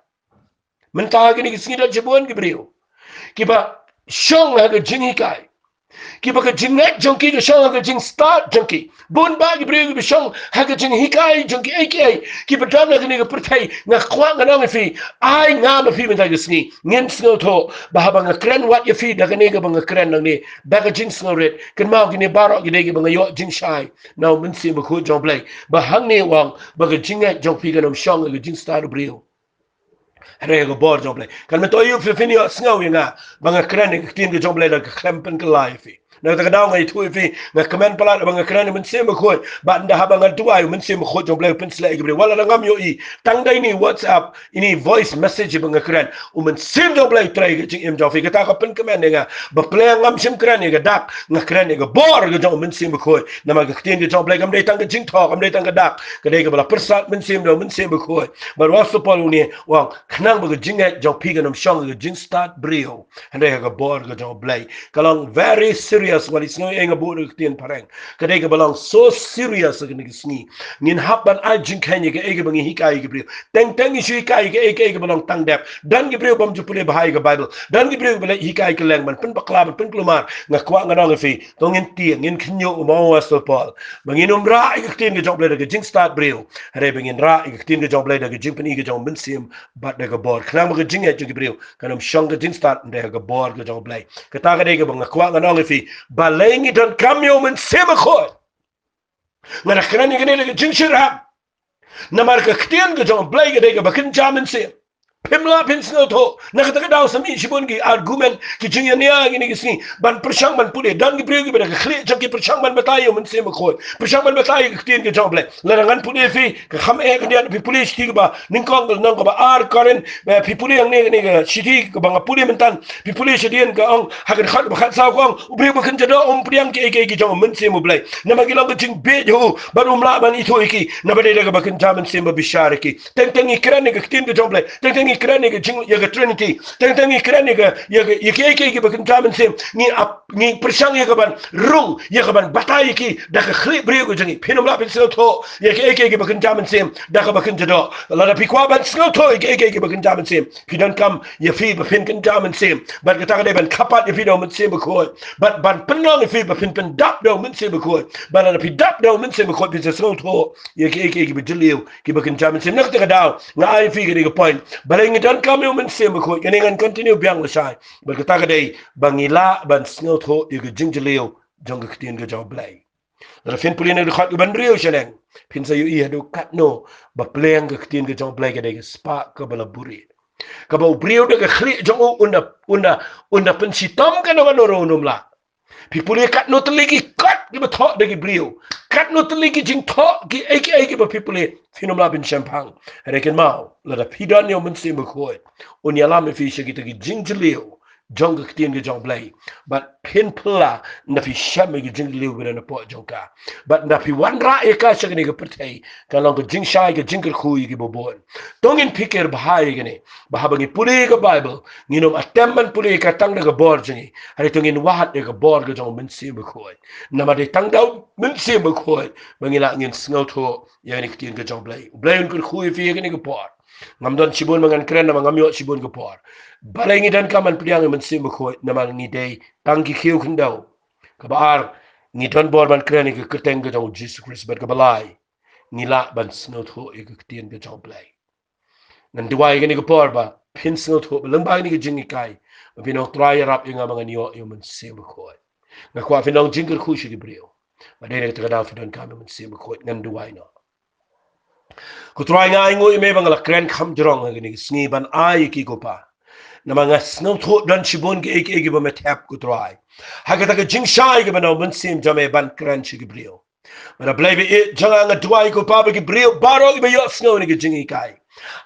Mynta kine ki sngi don shibun ki briew kiba shong ha ka jinghikai, kiba ka jingngeit jong ki ka shong ha ka jingstad jong ki. Bun bah ki briew kiba shong ha ka jinghikai jong kiei kiei kiba don ha kane ka pyrthei. Nga kwah ngan ong ïa phi, ai nga ma phi mynta ka sngi, ngin sngewthuh ba haba nga kren wat ïa phi da kane kaba nga kren nangne, da ka jingsngewrit, kynmaw, kine baroh ki dei kiba nga ïoh jingshai na U Mynsiem Bakhuid jong U Blei, ba hangne u ong ba ka jingngeit jong phi kan ym shong ha ka jingstad u briew, hynrei ha ka bor jong U Blei. Kan myntoi ïa phi, phin ïohsngew ïa nga ba nga kren ïa ka ktien ka jong U Blei da ka khlem pynkylla ïa phi. Na kata ka daw nga ïathuh ïa phi, nga kmen palat ba nga kren ïa u Mynsiem Bakhuid. Bad ynda haba nga duwai, u Mynsiem Bakhuid jong U Blei u pynsleh ïa ki briew. Wat la ngam ïohi, tang da ine i WhatsApp, ine i voice message ba nga kren, u Mynsiem jong U Blei u trei ïa ka jingim jong phi. Kata ka pynkmen ïa nga ba pleng ngam shym kren ïa ka dak, nga kren ïa ka bor ka jong u Mynsiem Bakhuid. Namar ka ktien ka jong U Blei kam dei tang ka jingthoh, kam dei tang ka dak, ka dei kaba la pyrsad mynsiem da u Mynsiem Bakhuid. Bad u Apostol Paul u ong, khnang ba ka jingngeit jong phi kan ym shong ha ka jingstad briew, hynrei ha ka bor ka jong U Blei. Ka long very serious, wat la sngew ïa nga buh da ka ktien phareng. Ka dei kaba long so serious ha kane ka sngi. Ngin hap ban ai jingkheiñ ïa kaei kaba ngi hikai ïa ki briew. Teng teng ngi shu hikai ïa kaei kaei kaba long tang dep. Don ki briew bym ju pule bha ïa ka Bible. Don ki briew ba leit hikai kylleng ban pynbakla, ban pynkulmar. Nga kwah ngan ong ïa phi, to ngin tieng, ngin khynñiuh kumba ong u Apostol Paul, ba ngin ym rah ïa ka ktien ka jong U Blei da ka jingstad briew, hynrei ba ngin rah ïa ka ktien ka jong U Blei da ka jingpyni ka jong u Mynsiem bad da ka bor. Khnang ba ka jingngeit jong ki briew kan ym shong ha ka jingstad, hynrei ha ka bor ka jong U Blei. Kata ka dei kaba nga kwah ngan ong ïa phi, balei ngi donkam ïa u Mynsiem Bakhuid. Nga da kren ïa kane da ka jingshyrkhei. Namar ka ktien ka jong U Blei ka dei kaba kynja mynsiem. Phim lah phin sngewthuh. Na kata ka daw sa mih shibun ki argument, ki jingïania kine ki sngi ban pyrshang ban pule. Don ki briew kiba da ka khlieh jong ki pyrshang ban batai ïa u Mynsiem Bakhuid, pyrshang ban batai ïa ka ktien ka jong U Blei. Lada ngan pule ïa phi, ka kham eh khyndiat, phi pule shithi kaba nyngkong, ka lynnong kaba ar Korinth, ba phi pule hangne kane ka shithi kaba nga pule mynta, phi pule shadien ka ong, ha ka dkhot ba khatsaw ka ong, u briew ba kynja doh um pdiang kiei kiei ki jong u Mynsiem U Blei. Namar ki long ka jingbieit ha u, bad um lah ban ithuh ïa ki. Naba dei da kaba kynja mynsiem ba bishar ïa ki. Teng teng ngi kren ïa ka ktien ka jong U Blei. Teng teng ngi kren ïa ka jing, ïa ka Trinity. Teng teng ngi kren ïa ka, ïa ka, ïa kiei kiei kiba kynja mynsiem. Ngi ap, ngi pyrshang ïa kaban rung, ïa kaban batai ïa ki da ka khlieh briew ka jong ngi. Phin ym lah phin sngewthuh ïa kiei kiei kiba kynja mynsiem da kaba kynja doh. Lada phi kwah ban sngewthuh ïa kiei kiei kiba kynja mynsiem, phi donkam ïa phi ba phin kynja mynsiem. Bad kata ka dei ban kyrpad ïa phi da u Mynsiem Bakhuid. Bad ban pynlong ïa phi ba phin pyndap da u Mynsiem Bakhuid. Bad lada phi dap da u Mynsiem Bakhuid, phin sa sngewthuh ïa kiei kiei kiba jylliew, kiba kynja mynsiem. Na kata ka daw nga ai ïa phi kane ka point. Balei ngi donkam ïa u Mynsiem Bakhuid? Kane ngan continue biang lashai. Bad kata ka dei ba ngi lah ban sngewthuh ïa ka jingjylliew jong ka ktien ka jong U Blei. Lada phin pule na ka dkhot kaba hynriew shaneng, phin sa ïohi haduh katno ba pleng ka ktien ka jong U Blei ka dei ka spah kaba la buhrieh, kaba u briew da ka khlieh jong u un da, un da, un da pynshitom kano kano ruh un ym lah. Phi pule katno tylli ki kot kiba thoh da ki briew, katno tylli ki jingthoh kiei kiei kiba phi pule, phin ym lah phin shemphang. Hynrei kynmaw, lada phi don ïa u Mynsiem Bakhuid, un ïalam ïa phi sha kita ki jingjylliew jong ka ktien ka jong U Blei. Bad phin phylla ynda phi shem ïa ka jingjylliew ba don hapoh jong ka. Bad ynda phi wanrah ïa ka sha kane ka pyrthei, kan long ka jingshai, ka jingkyrkhu ïa kiba bun. To ngin pyrkhat bha ïa kane, ba haba ngi pule ïa ka Bible, ngin ym attempt ban pule ïa ka tang da ka bor jong ngi, hynrei to ngin wad ïa ka bor ka jong u Mynsiem Bakhuid. Namar dei tang da u Mynsiem Bakhuid ba ngi lah ngin sngewthuh ïa kane ka ktien ka jong U Blei. U Blei un kyrkhu ïa phi ïa kane ka por. Ngam don shibun ba ngan kren namar ngam ïoh shibun ka por. Balei ngi donkam ban pdiang ïa u Mynsiem Bakhuid? Namar ngi dei tang ki khiew khyndew. Kaba ar, ngi don bor ban kren ïa ka kyrteng ka jong u Jisu Khrist. Bad kaba lai, ngi lah ban sngewthuh ïa ka ktien ka jong U Blei. Ngan duwai kane ka por ba phin sngewthuh ba lyngba kane ka jinghikai, ba phin ong, Trai, ïarap ïa nga ba ngan ïoh ïa u Mynsiem Bakhuid. Nga kwah phin long jingkyrkhu sha ki briew. Ba dei na kata ka daw phi donkam ïa u Mynsiem Bakhuid. Ngan duwai noh. Ko Trai, nga ainguh ïa me ba nga la kren kham jrong ha kane ka sngi ban ai ïa ki, ko Pa. Namar nga sngewthuh don shibun kiei kiei kiba me thep, ko Trai, ha kata ka jingshai kaba na u Mynsiem jong me ban kren sha ki briew. Bad A Blei ba ïeit jong nga, nga duwai, ko Pa, ba ki briew baroh kiba ïohsngew ïa kane ka jinghikai,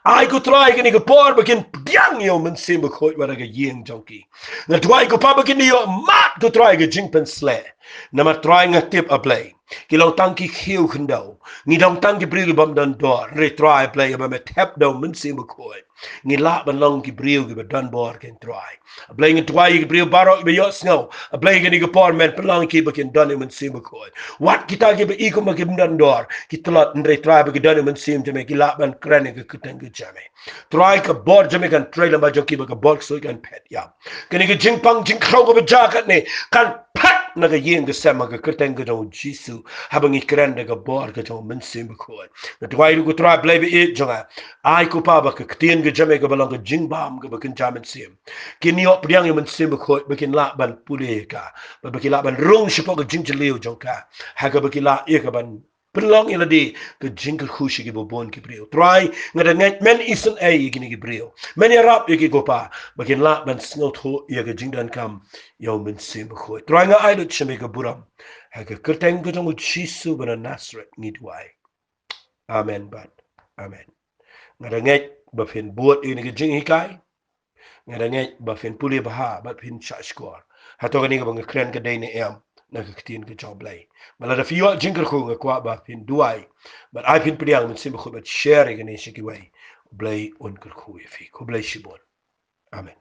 ai, ko Trai, kane ka por ba kin pdiang ïa u Mynsiem Bakhuid wat ha ka ïing jong ki. Nga duwai, ko Pa, ba kin ïoh mad, ko Trai, ka jingpynshlur. Namar, Trai, nga tip, A Blei, ki long tang ki khiew khyndew. Ngi long tang ki briew ki bym don dor. Hynrei, Trai, A Blei, haba me thep da u Mynsiem Bakhuid, ngi lah ban long ki briew kiba don bor, ko Trai. A Blei, nga duwai ïa ki briew baroh kiba ïohsngew. A Blei, kane ka por men pynlong ïa ki ba kin don ïa u Mynsiem Bakhuid. Wat kita kiba i kumba kim don dor, ki tlot, hynrei, Trai, ba ki don ïa u Mynsiem jong me, ki lah ban kren ïa ka kyrteng ka jong me. Trai, ka bor jong me kan trei lyngba jong ki, bad ka bor ksuid kan phet ïap. Kane ka jingpang jingkhraw kaba jia katne kan phet na ka ïing ka sem ha ka kyrteng ka jong u Jisu, haba ngi kren da ka bor ka jong u Mynsiem Bakhuid. Nga duwai ruh, ko Trai, Blei ba ïeit jong nga, ai, ko Pa, ba ka ktien ka jong me kaba long ka jingbam kaba kynja mynsiem, kin ïoh pdiang ïa u Mynsiem Bakhuid, ba kin lah ban pule ïa ka, bad ba kin lah ban rung shapoh ka jingjylliew jong ka, ha kaba kin lah ïa ka ban pynlong ïa lade ka jingkyrkhu sha ki babun ki briew. Trai, nga da ngeit men isynei ïa kine ki briew. Men ïarap ïa ki ko Pa ba kin lah ban sngewthuh ïa ka jingdonkam ïa U Mynsiem Bakhuid. Trai, nga ai lut sha me ka burom. Ha ka kyrteng ka jong U Jisu ba na Nasareth ngi duwai. Amen bad amen. Nga da ngeit ba phin bud ïa kane ka jinghikai. Nga da ngeit ba phin pule bha bad phin shahshkor. Hato kane kaba nga kren ka dei ne em na ka ktien ka jong U Blei? Bad lada phi ïoh jingkyrkhu, nga kwah ba phin duwai bad ai phin pdiang U Mynsiem Bakhuid bad share ïa kane sha kiwei. U Blei un kyrkhu ïa phi. Khublei shibun. Amen.